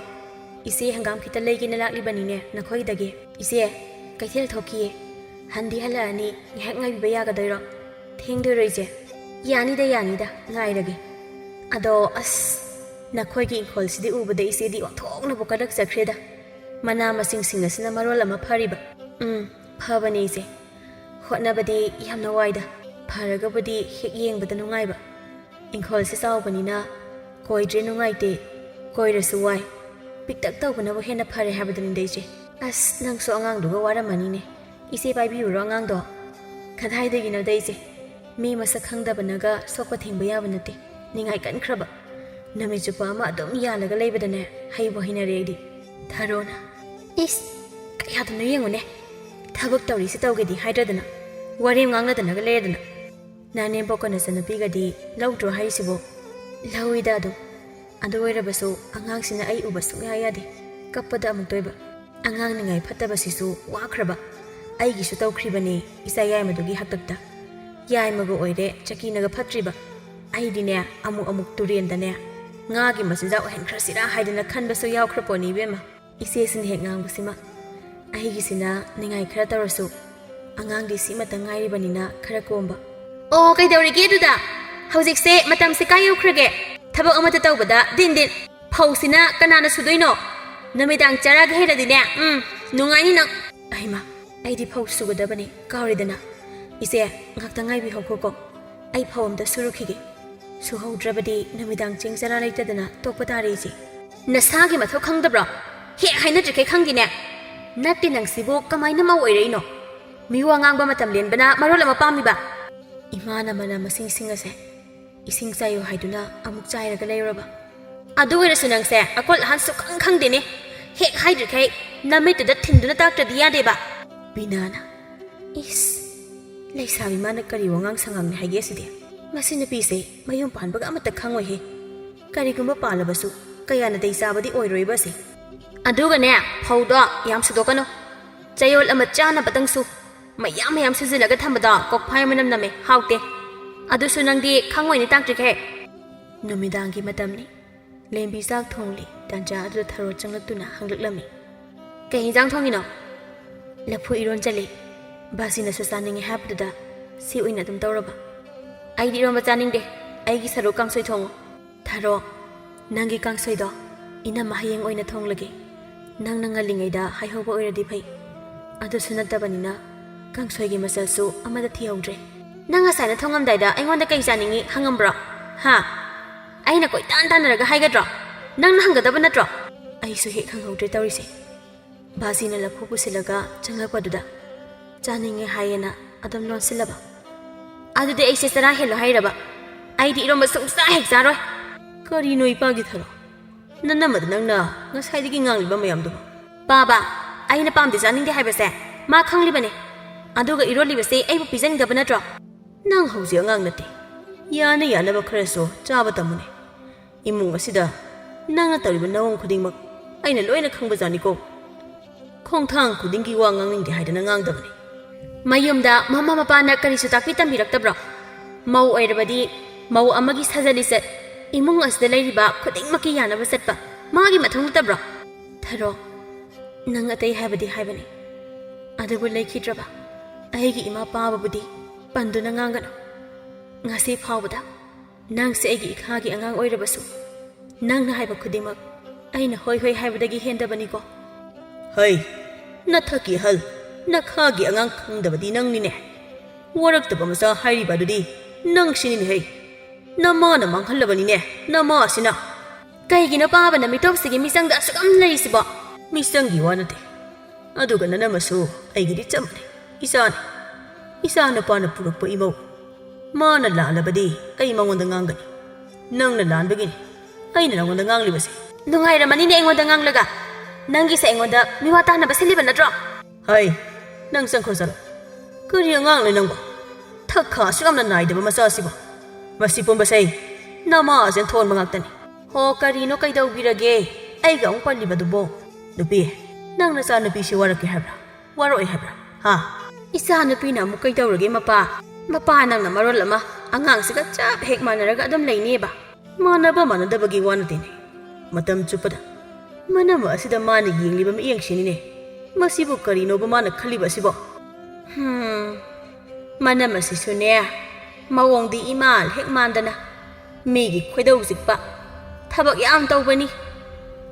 ꯏꯆꯦ ꯍꯪꯒꯥꯝ ꯈꯤꯇ ꯂꯩꯒꯦꯅ ꯂꯥꯛꯂꯤꯕꯅꯤꯅꯦ ꯅꯈꯣꯏꯗꯒꯤ꯫ ꯏꯆꯦ, ꯀꯩꯊꯦꯜ ꯊꯣꯛꯈꯤꯌꯦ꯫ ꯍꯟꯗꯤ ꯍꯜꯂꯛꯑꯅꯤ, ꯉꯥꯏꯍꯥꯛ ꯉꯥꯏꯕꯤꯕ ꯌꯥꯒꯗꯣꯏꯔꯣ? ꯊꯦꯡꯗꯣꯏꯔꯣ ꯏꯆꯦ?" "ꯌꯥꯅꯤꯗ, ꯌꯥꯅꯤꯗ, ꯉꯥꯏꯔꯒꯦ꯫ ꯑꯗꯣ ꯑꯁ, ꯅꯈꯣꯏꯒꯤ ꯏꯪꯈꯣꯜꯁꯤꯗꯤ ꯎꯕꯗ ꯏꯆꯦꯗꯤ ꯑꯣꯟꯊꯣꯛꯅꯕꯨ ꯀꯜꯂꯛꯆꯈ꯭ꯔꯦꯗ꯫ ꯃꯅꯥ ꯃꯁꯤꯡꯁꯤꯡ ꯑꯁꯤꯅ ꯃꯔꯣꯜ ꯑꯃ ꯐꯔꯤꯕ꯫" "ꯎꯝ, ꯐꯕꯅꯦ ꯏꯆꯦ꯫ ꯍꯣꯠꯅꯕꯗꯤ ꯌꯥꯝꯅ ꯋꯥꯏꯗ꯫ ꯐꯔꯒꯕꯨꯗꯤ ꯍꯦꯛ ꯌꯦꯡꯕꯗ ꯅꯨꯡꯉꯥꯏꯕ꯫ ꯏꯪꯈꯣꯜꯁꯦ ꯆꯥꯎꯕꯅꯤꯅ ꯀꯣꯏꯗ꯭ꯔꯦ ꯅꯨꯡꯉꯥꯏꯇꯦ, ꯀꯣꯏꯔꯁꯨ ꯋꯥꯏ꯫ ꯄꯤꯛꯇꯛ ꯇꯧꯕꯅꯕꯨ ꯍꯦꯟꯅ ꯐꯔꯦ ꯍꯥꯏꯕꯗꯨꯅꯤꯗ ꯏꯆꯦ꯫" "ꯑꯁ, ꯅꯪꯁꯨ ꯑꯉꯥꯡꯗꯨꯒ ꯋꯥꯔꯝꯃꯅꯤꯅꯦ꯫ ꯏꯆꯦ ꯄꯥꯏꯕꯤꯌꯨꯔꯣ ꯑꯉꯥꯡꯗꯣ?" "ꯀꯗꯥꯏꯗꯒꯤꯅꯣꯗ ꯏꯆꯦ, ꯃꯤ ꯃꯁꯛ ꯈꯪꯗꯕꯅꯒ ꯁꯣꯛꯄ ꯊꯦꯡꯕ ꯌꯥꯕ ꯅꯠꯇꯦ꯫ ꯅꯤꯡꯉꯥꯏ ꯀꯟꯈ꯭ꯔꯕ꯫ ꯅꯨꯃꯤꯠ ꯆꯨꯞꯄ ꯑꯃ ꯑꯗꯨꯝ ꯌꯥꯜꯂꯒ ꯂꯩꯕꯗꯅꯦ ꯍꯩꯕꯨ ꯍꯩꯅꯔꯦ ꯑꯩꯗꯤ꯫ ꯊꯔꯣꯅ꯫" "ꯏꯁ, ꯀꯌꯥꯗꯅꯣ ꯌꯦꯡꯉꯨꯅꯦ, ꯊꯕꯛ ꯇꯧꯔꯤꯁꯤ ꯇꯧꯒꯦꯗꯤ ꯍꯥꯏꯗ꯭ꯔꯗꯅ, ꯋꯥꯔꯦꯝ ꯉꯥꯡꯅꯗꯅꯒ ꯂꯩꯔꯗꯅ꯫ ꯅꯅꯦꯝꯕꯣꯛꯀ ꯅꯆꯟꯅꯨꯄꯤꯒꯗꯤ ꯂꯧꯗ꯭ꯔꯣ ꯍꯥꯏꯔꯤꯁꯤꯕꯣ? ꯂꯧꯏꯗ ꯑꯗꯨꯝ꯫ ꯑꯗꯨ ꯑꯣꯏꯔꯕꯁꯨ ꯑꯉꯥꯡꯁꯤꯅ ꯑꯩ ꯎꯕ ꯁꯨꯡꯌꯥ ꯌꯥꯗꯦ꯫ ꯀꯞꯄꯗ ꯑꯃꯨꯛꯇꯣꯏꯕ꯫ ꯑꯉꯥꯡ ꯅꯤꯡꯉꯥꯏ ꯐꯠꯇꯕꯁꯤꯁꯨ ꯋꯥꯈ꯭ꯔꯕ꯫ ꯑꯩꯒꯤꯁꯨ ꯇꯧꯈ꯭ꯔꯤꯕꯅꯦ ꯏꯆꯥ ꯌꯥꯏꯃꯗꯨꯒꯤ ꯍꯥꯛꯇꯛꯇ꯫ ꯌꯥꯏꯃꯒ ꯑꯣꯏꯔꯦ ꯆꯀꯤꯅꯒ ꯐꯠꯇ꯭ꯔꯤꯕ꯫ ꯑꯩꯗꯤꯅꯦ ꯑꯃꯨꯛ ꯑꯃꯨꯛ ꯇꯨꯔꯦꯟꯗꯅꯦ ꯉꯥꯒꯤ ꯃꯆꯤꯟꯖꯥꯛ ꯑꯣꯏꯍꯟꯈ꯭ꯔꯁꯤꯔꯥ ꯍꯥꯏꯗꯅ ꯈꯟꯕꯁꯨ ꯌꯥꯎꯈ꯭ꯔ ꯄꯣꯠꯅꯤ ꯏꯕꯦꯝꯃ꯫ ꯏꯆꯦꯁꯤꯅ ꯍꯦꯛ ꯉꯥꯡꯕꯁꯤꯃ꯫ ꯑꯩꯒꯤꯁꯤꯅ ꯅꯤꯡꯉꯥꯏ ꯈꯔ ꯇꯧꯔꯁꯨ ꯑꯉꯥꯡꯗꯤ ꯁꯤꯃꯇ ꯉꯥꯏꯔꯤꯕꯅꯤꯅ ꯈꯔ ꯀꯣꯝꯕ꯫ ꯑꯣ, ꯀꯩꯗꯧꯔꯤꯒꯦ ꯑꯗꯨꯗ? ꯍꯧꯖꯤꯛꯁꯦ ꯃꯇꯝꯁꯦ ꯀꯥꯏ ꯌꯧꯈ꯭ꯔꯒꯦ? ꯊꯕꯛ ꯑꯃꯠꯇ ꯇꯧꯕꯗ ꯗꯤꯟ ꯗꯤꯟ꯫ ꯐꯧꯁꯤꯅ ꯀꯅꯥꯅ ꯁꯨꯗꯣꯏꯅꯣ? ꯅꯨꯃꯤꯗꯥꯡ ꯆꯔꯥꯒ ꯍꯦꯜꯂꯗꯤꯅꯦ, ꯎꯝ, ꯅꯨꯡꯉꯥꯏꯅꯤ ꯅꯪ꯫ ꯑꯩꯃ, ꯑꯩꯗꯤ ꯐꯧ ꯁꯨꯒꯗꯕꯅꯤ, ꯀꯥꯎꯔꯦꯗꯅ꯫ ꯏꯆꯦ, ꯉꯥꯛꯇ ꯉꯥꯏꯕꯤꯍꯧꯈꯣꯀꯣ꯫ ꯑꯩ ꯐꯧ ꯑꯝꯇ ꯁꯨꯔꯨꯈꯤꯒꯦ꯫ ꯁꯨꯍꯧꯗ꯭ꯔꯕꯗꯤ ꯅꯨꯃꯤꯗꯥꯡ ꯆꯦꯡ ꯆꯔꯥ ꯂꯩꯇꯗꯅ ꯇꯣꯛꯄ ꯇꯥꯔꯦ, ꯏꯆꯦ꯫ ꯅꯁꯥꯒꯤ ꯃꯊꯧ ꯈꯪꯗꯕ꯭ꯔꯣ? ꯍꯦꯛ ꯍꯥꯏꯅꯗ꯭ꯔꯤꯈꯩ ꯈꯪꯗꯦꯅꯦ꯫ ꯅꯠꯇꯦ, ꯅꯪꯁꯤꯕꯨ ꯀꯃꯥꯏꯅ ꯃꯧ ꯑꯣꯏꯔꯛꯏꯅꯣ? ꯃꯤꯋꯥ ꯉꯥꯡꯕ ꯃꯇꯝ ꯂꯦꯟꯕꯅ ꯃꯔꯣꯜ ꯑꯃ ꯄꯥꯝꯃꯤꯕ꯫ ꯏꯃꯥꯅ ꯃꯅꯥ ꯃꯁꯤꯡꯁꯤꯡ ꯑꯁꯦ ꯏꯁꯤꯡ ꯆꯥꯏꯌꯨ ꯍꯥꯏꯗꯨꯅ ꯑꯃꯨꯛ ꯆꯥꯏꯔꯒ ꯂꯩꯔꯨꯔꯕ꯫ ꯑꯗꯨ ꯑꯣꯏꯔꯁꯨ ꯅꯪꯁꯦ ꯑꯀꯣꯜ ꯑꯍꯥꯟ ꯁꯨꯛꯈꯪ ꯈꯪꯗꯦꯅꯦ꯫ ꯍꯦꯛ ꯍꯥꯏꯗ꯭ꯔꯤꯈꯩ ꯅꯃꯤꯠꯇꯨꯗ ꯊꯤꯟꯗꯨꯅ ꯇꯥꯛꯇ꯭ꯔꯗꯤ ꯌꯥꯗꯦꯕ꯫ ꯕꯤꯅꯥꯅ, "ꯏꯁ, ꯂꯩꯁꯥꯕꯤ ꯃꯥꯅ ꯀꯔꯤ ꯋꯥꯉꯥꯡ ꯁꯉꯥꯡꯅꯤ ꯍꯥꯏꯒꯦ ꯑꯁꯤꯗꯤ? ꯃꯁꯤ ꯅꯨꯄꯤꯁꯦ ꯃꯌꯨꯝ ꯄꯥꯟꯕꯒ ꯑꯃꯠꯇ ꯈꯪꯉꯣꯏꯍꯦ꯫ ꯀꯔꯤꯒꯨꯝꯕ ꯄꯥꯜꯂꯕꯁꯨ ꯀꯌꯥ ꯅꯥꯇꯩ ꯆꯥꯕꯗꯤ ꯑꯣꯏꯔꯣꯏꯕ ꯑꯁꯤ꯫ ꯑꯗꯨꯒꯅꯦ, ꯐꯧꯗꯣ ꯌꯥꯝ ꯁꯨꯗꯣꯛꯀꯅꯨ꯫ ꯆꯌꯣꯜ ꯑꯃ ꯆꯥꯅꯕꯇꯪ ꯁꯨ꯫ ꯃꯌꯥꯝ ꯃꯌꯥꯝ ꯁꯨꯖꯤꯜꯂꯒ ꯊꯝꯕꯗꯣ ꯀꯣꯛꯐꯥꯏ ꯃꯅꯝ ꯅꯝꯃꯦ, ꯍꯥꯎꯇꯦ꯫ ꯑꯗꯨꯁꯨ ꯅꯪꯗꯤ ꯈꯪꯉꯣꯏꯅꯦ ꯇꯥꯛꯇ꯭ꯔꯤꯈꯩ꯫" ꯅꯨꯃꯤꯗꯥꯡꯒꯤ ꯃꯇꯝꯅꯤ꯫ ꯂꯦꯝꯕꯤ ꯆꯥꯛ ꯊꯣꯡꯂꯤ꯫ ꯇꯥꯟꯖꯥ ꯑꯗꯨꯗ ꯊꯔꯣ ꯆꯪꯂꯛꯇꯨꯅ ꯍꯪꯂꯛꯂꯝꯃꯤ꯫ "ꯀꯩ ꯏꯟꯖꯥꯡ ꯊꯣꯡꯉꯤꯅꯣ?" "ꯂꯐꯨ ꯏꯔꯣꯟꯖꯜꯂꯤ꯫ ꯕꯥꯖꯤꯅꯁꯨ ꯆꯥꯅꯤꯡꯉꯦ ꯍꯥꯏꯕꯗꯨꯗ ꯁꯤ ꯑꯣꯏꯅ ꯑꯗꯨꯝ ꯇꯧꯔꯕ꯫" "ꯑꯩꯗꯤ ꯏꯔꯣꯟꯕ ꯆꯥꯅꯤꯡꯗꯦ꯫ ꯑꯩꯒꯤ ꯁꯔꯨꯛ ꯀꯥꯡꯁꯣꯏ ꯊꯣꯡꯉꯨ꯫" "ꯊꯔꯣ, ꯅꯪꯒꯤ ꯀꯥꯡꯁꯣꯏꯗꯣ ꯏꯅꯝꯃ ꯍꯌꯦꯡ ꯑꯣꯏꯅ ꯊꯣꯡꯂꯒꯦ꯫ ꯅꯪꯅ ꯉꯜꯂꯤꯉꯩꯗ ꯍꯥꯏꯍꯧꯕ ꯑꯣꯏꯔꯗꯤ ꯐꯩ꯫ ꯑꯗꯨꯁꯨ ꯅꯠꯇꯕꯅꯤꯅ ꯀꯥꯡꯁꯣꯏꯒꯤ ꯃꯆꯜꯁꯨ ꯑꯃꯠꯇ ꯊꯤꯍꯧꯗ꯭ꯔꯦ꯫" "ꯅꯪ ꯉꯁꯥꯏꯅ ꯊꯣꯡꯉꯝꯗꯥꯏꯗ ꯑꯩꯉꯣꯟꯗ ꯀꯩ ꯆꯥꯅꯤꯡꯉꯤ ꯍꯪꯉꯝꯕ꯭ꯔꯣ? ꯍꯥ? ꯑꯩꯅ ꯀꯣꯏꯇꯥꯟ ꯇꯥꯟꯅꯔꯒ ꯍꯥꯏꯒꯗ꯭ꯔꯣ? ꯅꯪꯅ ꯍꯪꯒꯗꯕ ꯅꯠꯇ꯭ꯔꯣ?" ꯑꯩꯁꯨ ꯍꯦꯛ ꯈꯪꯍꯧꯗ꯭ꯔꯦ ꯇꯧꯔꯤꯁꯦ꯫ ꯕꯥꯖꯤꯅ ꯂꯐꯨ ꯄꯨꯁꯤꯜꯂꯒ ꯆꯪꯂꯛꯄꯗꯨꯗ ꯆꯥꯅꯤꯡꯉꯦ ꯍꯥꯏꯌꯦꯅ ꯑꯗꯨꯝ ꯂꯣꯟꯁꯤꯜꯂꯕ꯫ "ꯑꯗꯨꯗꯤ ꯑꯩꯁꯦ ꯆꯔꯥ ꯍꯦꯜꯂꯣ ꯍꯥꯏꯔꯕ? ꯑꯩꯗꯤ ꯏꯔꯣꯝꯕ ꯁꯨꯡꯆꯥ ꯍꯦꯛ ꯆꯥꯔꯣꯏ꯫" "ꯀꯔꯤꯅꯣ ꯏꯄꯥꯒꯤ ꯊꯔꯣ? ꯅꯅꯝꯃꯗ ꯅꯪꯅ ꯉꯁꯥꯏꯗꯒꯤ ꯉꯥꯡꯂꯤꯕ ꯃꯌꯥꯝꯗꯨꯕꯨ?" "ꯄꯥꯕ, ꯑꯩꯅ ꯄꯥꯝꯗꯦ ꯆꯥꯅꯤꯡꯗꯦ ꯍꯥꯏꯕꯁꯦ ꯃꯥ ꯈꯪꯂꯤꯕꯅꯦ꯫ ꯑꯗꯨꯒ ꯏꯔꯣꯜꯂꯤꯕꯁꯦ ꯑꯩꯕꯨ ꯄꯤꯖꯅꯤꯡꯗꯕ ꯅꯠꯇ꯭ꯔꯣ? ꯅꯪ ꯍꯧꯖꯤꯛ ꯑꯉꯥꯡ ꯅꯠꯇꯦ꯫ ꯌꯥꯅ ꯌꯥꯅꯕ ꯈꯔꯁꯨ ꯆꯥꯕ ꯇꯝꯃꯨꯅꯦ꯫ ꯏꯃꯨꯡ ꯑꯁꯤꯗ ꯅꯪꯅ ꯇꯧꯔꯤꯕ ꯅꯑꯣꯡ ꯈꯨꯗꯤꯡꯃꯛ ꯑꯩꯅ ꯂꯣꯏꯅ ꯈꯪꯕꯖꯥꯠꯅꯤꯀꯣ꯫ ꯈꯣꯡꯊꯥꯡ ꯈꯨꯗꯤꯡꯒꯤ ꯋꯥ ꯉꯥꯡꯅꯤꯡꯗꯦ ꯍꯥꯏꯗꯅ ꯉꯥꯡꯗꯕꯅꯤ꯫ ꯃꯌꯨꯝꯗ ꯃꯃꯥ ꯃꯄꯥꯅ ꯀꯔꯤꯁꯨ ꯇꯥꯛꯄꯤ ꯇꯝꯕꯤꯔꯛꯇꯕ꯭ꯔꯣ? ꯃꯧ ꯑꯣꯏꯔꯕꯗꯤ ꯃꯧ ꯑꯃꯒꯤ ꯁꯥꯖꯠ ꯂꯤꯆꯠ, ꯏꯃꯨꯡ ꯑꯁꯤꯗ ꯂꯩꯔꯤꯕ ꯈꯨꯗꯤꯡꯃꯛꯀꯤ ꯌꯥꯅꯕ ꯆꯠꯄ ꯃꯥꯒꯤ ꯃꯊꯧ ꯅꯠꯇꯕ꯭ꯔꯣ? ꯊꯔꯣ, ꯅꯪ ꯑꯇꯩ ꯍꯥꯏꯕꯗꯤ ꯍꯥꯏꯕꯅꯤ, ꯑꯗꯨꯕꯨ ꯂꯩꯈꯤꯗ꯭ꯔꯕ ꯑꯩꯒꯤ ꯏꯃꯥ ꯄꯥꯕꯕꯨꯗꯤ ꯄꯟꯗꯨꯅ ꯉꯥꯡꯒꯅꯨ꯫ ꯉꯁꯤ ꯐꯥꯎꯕꯗ ꯅꯪꯁꯦ ꯑꯩꯒꯤ ꯏꯈꯥꯒꯤ ꯑꯉꯥꯡ ꯑꯣꯏꯔꯕꯁꯨ, ꯅꯪꯅ ꯍꯥꯏꯕ ꯈꯨꯗꯤꯡꯃꯛ ꯑꯩꯅ ꯍꯣꯏ ꯍꯣꯏ ꯍꯥꯏꯕꯗꯒꯤ ꯍꯦꯟꯗꯕꯅꯤꯀꯣ꯫ ꯍꯩ, ꯅꯊꯛꯀꯤ ꯑꯍꯜ, ꯅꯈꯥꯒꯤ ꯑꯉꯥꯡ ꯈꯪꯗꯕꯗꯤ ꯅꯪꯅꯤꯅꯦ꯫ ꯋꯥꯔꯛꯇꯕ ꯃꯆꯥ ꯍꯥꯏꯔꯤꯕ ꯑꯗꯨꯗꯤ ꯅꯪꯁꯤꯅꯤꯅꯦ ꯍꯩ꯫ ꯅꯃꯥꯅ ꯃꯥꯡꯍꯜꯂꯕꯅꯤꯅꯦ, ꯅꯃꯥ ꯑꯁꯤꯅ꯫ ꯀꯩꯒꯤꯅꯣ ꯄꯥꯕꯅ ꯃꯤꯇꯣꯞꯁꯤꯒꯤ ꯃꯤꯆꯪꯗ ꯑꯁꯨꯛ ꯌꯥꯝ ꯂꯩꯔꯤꯁꯤꯕꯣ? ꯃꯤꯆꯪꯒꯤ ꯋꯥ ꯅꯠꯇꯦ꯫ ꯑꯗꯨꯒ ꯅꯅꯝꯃꯁꯨ ꯑꯩꯒꯤꯗꯤ ꯆꯞ ꯃꯥꯟꯅꯩ꯫ ꯏꯆꯥꯅꯤ꯫ ꯏꯆꯥ ꯅꯨꯄꯥꯅ ꯄꯨꯔꯛꯄ ꯏꯃꯧ꯫ ꯃꯥꯅ ꯂꯥꯜꯂꯕꯗꯤ ꯑꯩ ꯃꯉꯣꯟꯗ ꯉꯥꯡꯒꯅꯤ꯫ ꯅꯪꯅ ꯂꯥꯟꯕꯒꯤꯅꯤ ꯑꯩꯅ ꯅꯉꯣꯟꯗ ꯉꯥꯡꯂꯤꯕꯁꯦ꯫ ꯅꯨꯡꯉꯥꯏꯔꯝꯃꯅꯤꯅꯦ ꯑꯩꯉꯣꯟꯗ ꯉꯥꯡꯂꯒ꯫ ꯅꯪꯒꯤꯁꯦ ꯑꯩꯉꯣꯟꯗ ꯃꯤꯋꯥ ꯇꯥꯅꯕ ꯁꯤꯜꯂꯤꯕ ꯅꯠꯇ꯭ꯔꯣ? ꯍꯩ, ꯅꯪ ꯆꯪꯈ꯭ꯔꯣ ꯆꯠꯂꯣ꯫ ꯀꯔꯤ ꯑꯉꯥꯡꯅꯣ ꯅꯪꯕꯣ? ꯊꯛ ꯈꯥ ꯑꯁꯨꯛ ꯌꯥꯝꯅ ꯅꯥꯏꯗꯕ ꯃꯆꯥ ꯑꯁꯤꯕꯨ꯫ ꯃꯁꯤ ꯄꯨꯝꯕꯁꯦ ꯅꯃꯥ ꯑꯁꯤꯅ ꯊꯣꯛꯍꯟꯕ ꯉꯥꯛꯇꯅꯤ꯫ ꯍꯣ, ꯀꯔꯤꯅꯣ ꯀꯩꯗꯧꯕꯤꯔꯒꯦ? ꯑꯩꯒ ꯑꯃꯨꯛ ꯄꯜꯂꯤꯕꯗꯨꯕꯣ? ꯅꯨꯄꯤ, ꯅꯪ ꯅꯆꯥ ꯅꯨꯄꯤꯁꯤ ꯋꯥꯔꯛꯀꯦ ꯍꯥꯏꯕ꯭ꯔꯥ? ꯋꯥꯔꯛꯑꯣꯏ ꯍꯥꯏꯕ꯭ꯔꯥ? ꯍꯥ? ꯏꯆꯥ ꯅꯨꯄꯤꯅ ꯑꯃꯨꯛ ꯀꯩꯗꯧꯔꯒꯦ ꯃꯄꯥ? ꯃꯄꯥ ꯅꯪꯅ ꯃꯔꯣꯜ ꯑꯃ ꯑꯉꯥꯡꯁꯤꯒ ꯆꯞ ꯍꯦꯛ ꯃꯥꯟꯅꯔꯒ ꯑꯗꯨꯝ ꯂꯩꯅꯦꯕ꯫ ꯃꯥꯟꯅꯕ ꯃꯥꯟꯅꯗꯕꯒꯤ ꯋꯥ ꯅꯠꯇꯦꯅꯦ꯫ ꯃꯇꯝ ꯆꯨꯞꯄꯗ ꯃꯅꯝ ꯑꯁꯤꯗ ꯃꯥꯅ ꯌꯦꯡꯂꯤꯕ ꯃꯤꯠꯌꯦꯡꯁꯤꯅꯤꯅꯦ꯫ ꯃꯁꯤꯕꯨ ꯀꯔꯤꯅꯣꯕ ꯃꯥꯅ ꯈꯜꯂꯤꯕ ꯑꯁꯤꯕꯣ? ꯍꯝ, ꯃꯅꯝ ꯑꯁꯤꯁꯨꯅꯦ, ꯃꯑꯣꯡꯗꯤ ꯏꯃꯥꯜ ꯍꯦꯛ ꯃꯥꯟꯗꯅ꯫ ꯃꯤꯒꯤ ꯈꯣꯏꯗꯧ ꯆꯤꯛꯄ ꯊꯕꯛ ꯌꯥꯝ ꯇꯧꯕꯅꯤ꯫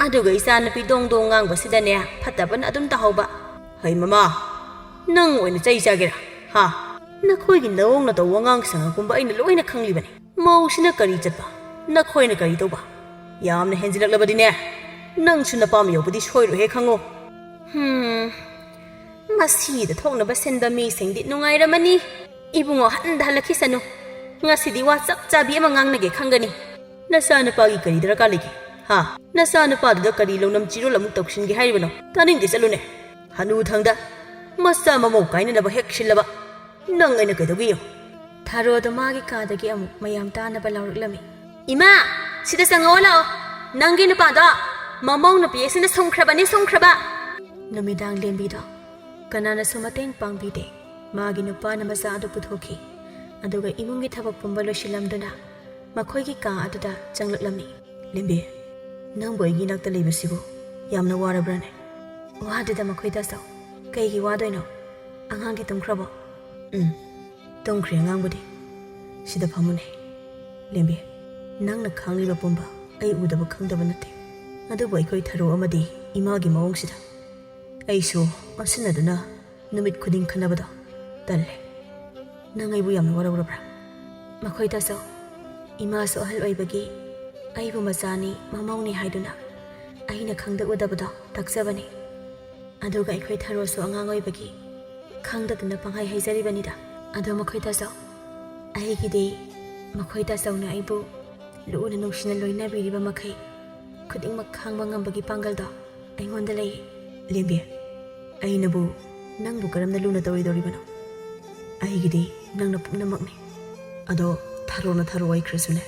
ꯑꯗꯨꯒ ꯏꯆꯥꯅꯨꯄꯤ ꯗꯣꯡ ꯗꯣꯡ ꯉꯥꯡꯕꯁꯤꯗꯅꯦ ꯐꯠꯇꯕꯅ ꯑꯗꯨꯝ ꯇꯥꯍꯧꯕ꯫ ꯍꯩ ꯃꯃꯥ, ꯅꯪ ꯑꯣꯏꯅ ꯆꯩ ꯆꯥꯒꯦꯔꯥ? ꯍꯥ? ꯅꯈꯣꯏꯒꯤ ꯅꯑꯣꯡ ꯅꯇꯧ ꯋꯥꯉꯥꯡ ꯁꯉꯥꯡ ꯄꯨꯝꯕ ꯑꯩꯅ ꯂꯣꯏꯅ ꯈꯪꯂꯤꯕꯅꯤ꯫ ꯃꯧꯁꯤꯅ ꯀꯔꯤ ꯆꯠꯄ, ꯅꯈꯣꯏꯅ ꯀꯔꯤ ꯇꯧꯕ? ꯌꯥꯝꯅ ꯍꯦꯟꯖꯤꯜꯂꯛꯂꯕꯗꯤꯅꯦ, ꯅꯪꯁꯨ ꯅꯄꯥꯝ ꯌꯧꯕꯗꯤ ꯁꯣꯏꯔꯣꯏꯍꯦ ꯈꯪꯉꯣ꯫ ꯍꯝ, ꯃꯁꯤꯗ ꯊꯣꯛꯅꯕ ꯁꯤꯟꯕ ꯃꯤꯁꯤꯡꯗꯤ ꯅꯨꯡꯉꯥꯏꯔꯝꯃꯅꯤ꯫ ꯏꯕꯨꯡꯉꯣ ꯍꯟꯗ ꯍꯜꯂꯛꯈꯤꯁꯅꯨ꯫ ꯉꯁꯤꯗꯤ ꯋꯥ ꯆꯞ ꯆꯥꯕꯤ ꯑꯃ ꯉꯥꯡꯅꯒꯦ ꯈꯪꯒꯅꯤ꯫ ꯅꯆꯥꯅꯨꯄꯥꯒꯤ ꯀꯔꯤ ꯗꯔꯀꯥꯔ ꯂꯩꯒꯦ? ꯍꯥ? ꯅꯆꯥꯅꯨꯄꯥꯗꯨꯗ ꯀꯔꯤ ꯂꯧꯅꯝ ꯆꯤꯔꯣꯜ ꯑꯃꯨꯛ ꯇꯧꯁꯤꯟꯒꯦ ꯍꯥꯏꯔꯤꯕꯅꯣ? ꯇꯥꯅꯤꯡꯗꯦ, ꯆꯠꯂꯨꯅꯦ꯫ ꯍꯅꯨꯊꯪꯗ ꯃꯆꯥ ꯃꯃꯧ ꯀꯥꯏꯅꯅꯕ ꯍꯦꯛ ꯁꯤꯜꯂꯕ ꯅꯪ ꯑꯩꯅ ꯀꯩꯗꯧꯒꯦ ꯌꯦꯡꯉꯨ꯫ ꯊꯔꯣꯗꯣ ꯃꯥꯒꯤ ꯀꯥꯗꯒꯤ ꯑꯃꯨꯛ ꯃꯌꯥꯝ ꯇꯥꯅꯕ ꯂꯥꯎꯔꯛꯂꯝꯃꯤ꯫ "ꯏꯃꯥ, ꯁꯤꯗ ꯆꯪꯉꯛꯑꯣ ꯂꯥꯛꯑꯣ꯫ ꯅꯪꯒꯤ ꯅꯨꯄꯥꯗꯣ ꯃꯃꯧ ꯅꯨꯄꯤ ꯑꯁꯤꯅ ꯁꯨꯝꯈ꯭ꯔꯕꯅꯤ, ꯁꯨꯝꯈ꯭ꯔꯕ!" ꯅꯨꯃꯤꯗꯥꯡ ꯂꯦꯝꯕꯤꯗꯣ ꯀꯅꯥꯅꯁꯨ ꯃꯇꯦꯡ ꯄꯥꯡꯕꯤꯗꯦ꯫ ꯃꯥꯒꯤ ꯅꯨꯄꯥꯅ ꯃꯆꯥ ꯑꯗꯨ ꯄꯨꯊꯣꯛꯈꯤ, ꯑꯗꯨꯒ ꯏꯃꯨꯡꯒꯤ ꯊꯕꯛ ꯄꯨꯝꯕ ꯂꯣꯏꯁꯤꯜꯂꯝꯗꯨꯅ ꯃꯈꯣꯏꯒꯤ ꯀꯥ ꯑꯗꯨꯗ ꯆꯪꯂꯛꯂꯝꯃꯤ꯫ "ꯂꯦꯝꯕꯤ, ꯅꯪꯕꯨ ꯑꯩꯒꯤ ꯏꯅꯥꯛꯇ ꯂꯩꯕꯁꯤꯕꯨ ꯌꯥꯝꯅ ꯋꯥꯔꯕ꯭ꯔꯥꯅꯦ?" "ꯋꯥꯗꯦꯗ ꯃꯈꯣꯏ ꯇꯥꯆꯧ, ꯀꯩꯒꯤ ꯋꯥꯗꯣꯏꯅꯣ? ꯑꯉꯥꯡꯗꯤ ꯇꯨꯝꯈ꯭ꯔꯕꯣ?" "ꯎꯝ, ꯇꯨꯝꯈ꯭ꯔꯦ ꯑꯉꯥꯡꯕꯨꯗꯤ꯫ ꯁꯤꯗ ꯐꯝꯃꯨꯅꯦ꯫ ꯂꯦꯝꯕꯤ, ꯅꯪꯅ ꯈꯥꯡꯂꯤꯕ ꯄꯨꯝꯕ ꯑꯩ ꯎꯗꯕ ꯈꯪꯗꯕ ꯅꯠꯇꯦ, ꯑꯗꯨꯕꯨ ꯑꯩꯈꯣꯏ ꯊꯔꯣ ꯑꯃꯗꯤ ꯏꯃꯥꯒꯤ ꯃꯑꯣꯡꯁꯤꯗ ꯑꯩꯁꯨ ꯑꯣꯟꯁꯤꯟꯅꯗꯨꯅ ꯅꯨꯃꯤꯠ ꯈꯨꯗꯤꯡ ꯈꯟꯅꯕꯗꯣ ꯇꯜꯂꯦ꯫ ꯅꯪ ꯑꯩꯕꯨ ꯌꯥꯝꯅ ꯋꯥꯔꯧꯔꯕ꯭ꯔꯥ?" "ꯃꯈꯣꯏ ꯇꯥꯆꯧ, ꯏꯃꯥꯁꯨ ꯑꯍꯜ ꯑꯣꯏꯕꯒꯤ ꯑꯩꯕꯨ ꯃꯆꯥꯅꯤ, ꯃꯃꯧꯅꯤ ꯍꯥꯏꯗꯨꯅ ꯑꯩꯅ ꯈꯪꯗ ꯎꯗꯕꯗꯣ ꯇꯥꯛꯆꯕꯅꯤ꯫ ꯑꯗꯨꯒ ꯑꯩꯈꯣꯏ ꯊꯔꯣꯁꯨ ꯑꯉꯥꯡ ꯑꯣꯏꯕꯒꯤ ꯈꯪꯗꯗꯅ ꯄꯪꯍꯥꯏ ꯍꯥꯏꯖꯔꯤꯕꯅꯤꯗ꯫ ꯑꯗꯣ ꯃꯈꯣꯏ ꯇꯥꯆꯧ, ꯑꯩꯒꯤꯗꯤ ꯃꯈꯣꯏ ꯇꯥꯆꯧꯅ ꯑꯩꯕꯨ ꯂꯨꯅ ꯅꯨꯡꯁꯤꯅ ꯂꯣꯏꯅꯕꯤꯔꯤꯕ ꯃꯈꯩ ꯈꯨꯗꯤꯡꯃꯛ ꯈꯥꯡꯕ ꯉꯝꯕꯒꯤ ꯄꯥꯡꯒꯜꯗꯣ ꯑꯩꯉꯣꯟꯗ ꯂꯩ꯫" "ꯂꯦꯝꯕꯤ, ꯑꯩꯅꯕꯨ ꯅꯪꯕꯨ ꯀꯔꯝꯅ ꯂꯨꯅ ꯇꯧꯔꯣꯏꯗꯧꯔꯤꯕꯅꯣ? ꯑꯩꯒꯤꯗꯤ ꯅꯪꯅ ꯄꯨꯝꯅꯃꯛꯅꯤ꯫ ꯑꯗꯣ ꯊꯔꯣꯅ ꯊꯔꯣ ꯑꯣꯏꯈ꯭ꯔꯁꯨꯅꯦ,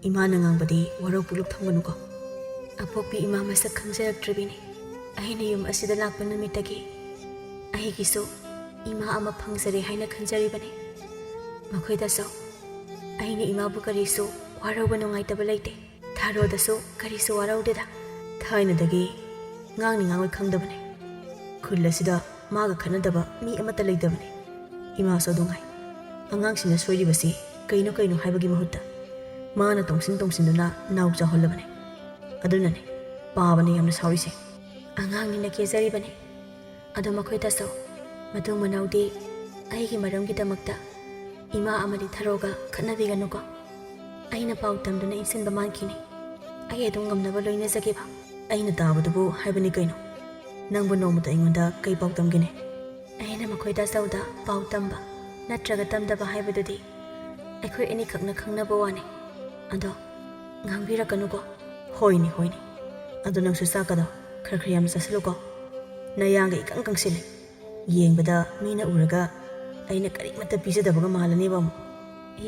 ꯏꯃꯥꯅ ꯉꯥꯡꯕꯗꯤ ꯋꯥꯔꯧ ꯄꯨꯛꯂꯨꯞ ꯊꯝꯒꯅꯨꯀꯣ꯫" ꯑꯄꯣꯛꯄꯤ ꯏꯃꯥ ꯃꯁꯛ ꯈꯪꯖꯔꯛꯇ꯭ꯔꯤꯕꯤꯅꯤ꯫ ꯑꯩꯅ ꯌꯨꯝ ꯑꯁꯤꯗ ꯂꯥꯛꯄ ꯅꯨꯃꯤꯠꯇꯒꯤ ꯑꯩꯒꯤꯁꯨ ꯏꯃꯥ ꯑꯃ ꯐꯪꯖꯔꯦ ꯍꯥꯏꯅ ꯈꯟꯖꯔꯤꯕꯅꯤ꯫ ꯃꯈꯣꯏ ꯇꯥꯆꯧ, ꯑꯩꯅ ꯏꯃꯥꯕꯨ ꯀꯔꯤꯁꯨ ꯋꯥꯔꯧꯕ ꯅꯨꯡꯉꯥꯏꯇꯕ ꯂꯩꯇꯦ꯫ ꯊꯔꯣꯗꯁꯨ ꯀꯔꯤꯁꯨ ꯋꯥꯔꯧꯗꯦꯗ꯫ ꯊꯥꯏꯅꯗꯒꯤ ꯉꯥꯡꯅꯤ ꯉꯥꯡꯉꯣꯏ ꯈꯪꯗꯕꯅꯦ꯫ ꯈꯨꯜ ꯑꯁꯤꯗ ꯃꯥꯒ ꯈꯠꯅꯗꯕ ꯃꯤ ꯑꯃꯠꯇ ꯂꯩꯇꯕꯅꯦ꯫ ꯏꯃꯥꯁꯨ ꯑꯗꯨ ꯉꯥꯏ꯫ ꯑꯉꯥꯡꯁꯤꯡꯅ ꯁꯣꯏꯔꯤꯕꯁꯤ ꯀꯩꯅꯣ ꯀꯩꯅꯣ ꯍꯥꯏꯕꯒꯤ ꯃꯍꯨꯠꯇ ꯃꯥꯅ ꯇꯣꯡꯁꯤꯟ ꯇꯣꯡꯁꯤꯟꯗꯨꯅ ꯅꯥꯎ ꯆꯥꯎꯍꯜꯂꯕꯅꯦ꯫ ꯑꯗꯨꯅꯅꯦ ꯄꯥꯕꯅ ꯌꯥꯝꯅ ꯁꯥꯎꯔꯤꯁꯦ꯫ ꯑꯉꯥꯡꯅꯤꯅ ꯀꯦꯖꯔꯤꯕꯅꯦ꯫ ꯑꯗꯣ ꯃꯈꯣꯏ ꯇꯥꯆꯧ, ꯃꯇꯨꯡ ꯃꯅꯥꯎꯗꯤ ꯑꯩꯒꯤ ꯃꯔꯝꯒꯤꯗꯃꯛꯇ ꯏꯃꯥ ꯑꯃꯗꯤ ꯊꯔꯣꯒ ꯈꯠꯅꯕꯤꯒꯅꯨꯀꯣ꯫ ꯑꯩꯅ ꯄꯥꯎ ꯇꯝꯗꯨꯅ ꯏꯟꯁꯤꯟꯕ ꯃꯥꯟꯈꯤꯅꯤ꯫ ꯑꯩ ꯑꯗꯨꯝ ꯉꯝꯅꯕ ꯂꯣꯏꯅꯖꯒꯦꯕ꯫ ꯑꯩꯅ ꯇꯥꯕꯗꯨꯕꯨ ꯍꯥꯏꯕꯅꯤ ꯀꯩꯅꯣ꯫ ꯅꯪꯕꯨ ꯅꯣꯡꯃꯇ ꯑꯩꯉꯣꯟꯗ ꯀꯩ ꯄꯥꯎ ꯇꯝꯒꯦꯅꯦ? ꯑꯩꯅ ꯃꯈꯣꯏ ꯇꯥꯆꯧꯗ ꯄꯥꯎ ꯇꯝꯕ ꯅꯠꯇ꯭ꯔꯒ ꯇꯝꯗꯕ ꯍꯥꯏꯕꯗꯨꯗꯤ ꯑꯩꯈꯣꯏ ꯑꯅꯤꯈꯛꯅ ꯈꯪꯅꯕ ꯋꯥꯅꯤ꯫ ꯑꯗꯣ ꯉꯥꯡꯕꯤꯔꯛꯀꯅꯨꯀꯣ꯫ ꯍꯣꯏꯅꯦ, ꯍꯣꯏꯅꯦ꯫ ꯑꯗꯣ ꯅꯪꯁꯨ ꯆꯥꯛꯀꯗꯣ ꯈꯔ ꯈꯔ ꯌꯥꯝ ꯆꯥꯁꯤꯜꯂꯨꯀꯣ꯫ ꯅꯌꯥꯡꯒ ꯏꯀꯪ ꯀꯪꯁꯤꯜꯂꯦ꯫ ꯌꯦꯡꯕꯗ ꯃꯤꯅ ꯎꯔꯒ ꯑꯩꯅ ꯀꯔꯤꯃꯠꯇ ꯄꯤꯖꯗꯕꯒ ꯃꯥꯜꯂꯅꯦꯕ ꯑꯃꯨꯛ꯫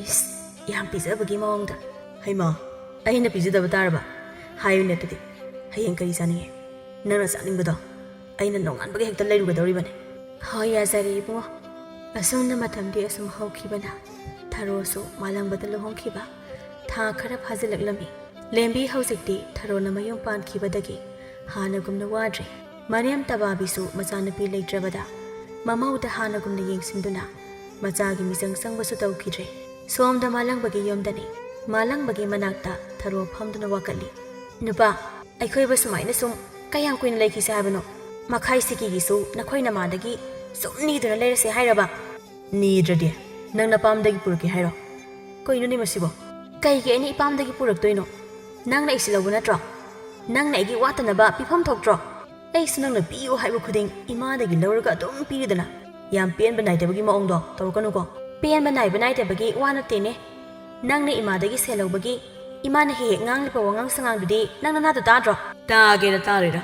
ꯏꯁ, ꯌꯥꯝ ꯄꯤꯖꯕꯒꯤ ꯃꯑꯣꯡꯗ꯫ ꯍꯩꯃꯥ, ꯑꯩꯅ ꯄꯤꯖꯗꯕ ꯇꯥꯔꯕ? ꯍꯥꯏꯌꯨꯅꯦ ꯑꯗꯨꯗꯤ, ꯍꯌꯦꯡ ꯀꯔꯤ ꯆꯥꯅꯤꯡꯉꯦ? ꯅꯪꯅ ꯆꯥꯅꯤꯡꯕꯗꯣ ꯑꯩꯅ ꯅꯣꯡꯉꯥꯟꯕꯒ ꯍꯦꯛꯇ ꯂꯩꯔꯨꯒꯗꯧꯔꯤꯕꯅꯤ꯫ ꯍꯣꯏ, ꯌꯥꯖꯔꯦ ꯏꯕꯨꯡꯉꯣ꯫ ꯑꯁꯨꯝꯅ ꯃꯇꯝꯗꯤ ꯑꯁꯨꯝ ꯍꯧꯈꯤꯕꯅ ꯊꯔꯣꯁꯨ ꯃꯥꯂꯪꯕꯗ ꯂꯨꯍꯣꯡꯈꯤꯕ ꯊꯥ ꯈꯔ ꯐꯥꯖꯤꯜꯂꯛꯂꯝꯃꯤ꯫ ꯂꯦꯝꯕꯤ ꯍꯧꯖꯤꯛꯇꯤ ꯊꯔꯣꯅ ꯃꯌꯨꯝ ꯄꯥꯟꯈꯤꯕꯗꯒꯤ ꯍꯥꯟꯅꯒꯨꯝꯅ ꯋꯥꯗ꯭ꯔꯦ꯫ ꯃꯅꯦꯝ ꯇꯕꯥꯕꯤꯁꯨ ꯃꯆꯥꯅꯨꯄꯤ ꯂꯩꯇ꯭ꯔꯕꯗ ꯃꯃꯧꯗ ꯍꯥꯟꯅꯒꯨꯝꯅ ꯌꯦꯡꯁꯤꯟꯗꯨꯅ ꯃꯆꯥꯒꯤ ꯃꯤꯆꯪ ꯆꯪꯕꯁꯨ ꯇꯧꯈꯤꯗ꯭ꯔꯦ꯫ ꯁꯣꯝꯗ ꯃꯥꯂꯪꯕꯒꯤ ꯌꯨꯝꯗꯅꯤ꯫ ꯃꯥꯂꯪꯕꯒꯤ ꯃꯅꯥꯛꯇ ꯊꯔꯣ ꯐꯝꯗꯨꯅ ꯋꯥꯀꯠꯂꯤ꯫ ꯅꯨꯄꯥ, ꯑꯩꯈꯣꯏꯕꯨ ꯁꯨꯃꯥꯏꯅ ꯁꯨꯝ ꯀꯌꯥꯝ ꯀꯨꯏꯅ ꯂꯩꯈꯤꯁꯦ ꯍꯥꯏꯕꯅꯣ? ꯃꯈꯥꯏ ꯁꯤꯀꯤꯒꯤꯁꯨ ꯅꯈꯣꯏ ꯅꯃꯥꯗꯒꯤ ꯁꯨꯝ ꯅꯤꯗꯨꯅ ꯂꯩꯔꯁꯦ ꯍꯥꯏꯔꯕ? ꯅꯤꯗ꯭ꯔꯗꯤ? ꯅꯪ ꯅꯄꯥꯝꯗꯒꯤ ꯄꯨꯔꯛꯀꯦ ꯍꯥꯏꯔꯣ? ꯀꯩꯅꯣꯅꯦ ꯃꯁꯤꯕꯣ? ꯀꯩꯒꯤ ꯑꯩꯅ ꯏꯄꯥꯝꯗꯒꯤ ꯄꯨꯔꯛꯇꯣꯏꯅꯣ? ꯅꯪꯅ ꯑꯩꯁꯤ ꯂꯧꯕ ꯅꯠꯇ꯭ꯔꯣ? ꯅꯪꯅ ꯑꯩꯒꯤ ꯋꯥꯠꯇꯅꯕ ꯄꯤꯐꯝ ꯊꯣꯛꯇ꯭ꯔꯣ? ꯑꯩꯁꯨ ꯅꯪꯅ ꯄꯤꯌꯨ ꯍꯥꯏꯕ ꯈꯨꯗꯤꯡ ꯏꯃꯥꯗꯒꯤ ꯂꯧꯔꯒ ꯑꯗꯨꯝ ꯄꯤꯔꯤꯗꯅ꯫ ꯌꯥꯝ ꯄꯦꯟꯕ ꯅꯥꯏꯗꯕꯒꯤ ꯃꯑꯣꯡꯗꯣ ꯇꯧꯔꯛꯀꯅꯨꯀꯣ꯫ ꯄꯦꯟꯕ ꯅꯥꯏꯕ ꯅꯥꯏꯗꯕꯒꯤ ꯋꯥ ꯅꯠꯇꯦꯅꯦ꯫ ꯅꯪꯅ ꯏꯃꯥꯗꯒꯤ ꯁꯦꯜ ꯂꯧꯕꯒꯤ, ꯏꯃꯥꯅ ꯍꯦꯛ ꯍꯦꯛ ꯉꯥꯡꯂꯤꯕ ꯋꯥꯉꯥꯡ ꯁꯉꯥꯡꯗꯨꯗꯤ ꯅꯪ ꯅꯅꯥꯗꯣ ꯇꯥꯗ꯭ꯔꯣ? ꯇꯥꯒꯦꯔꯥ ꯇꯥꯔꯣꯏꯔꯥ,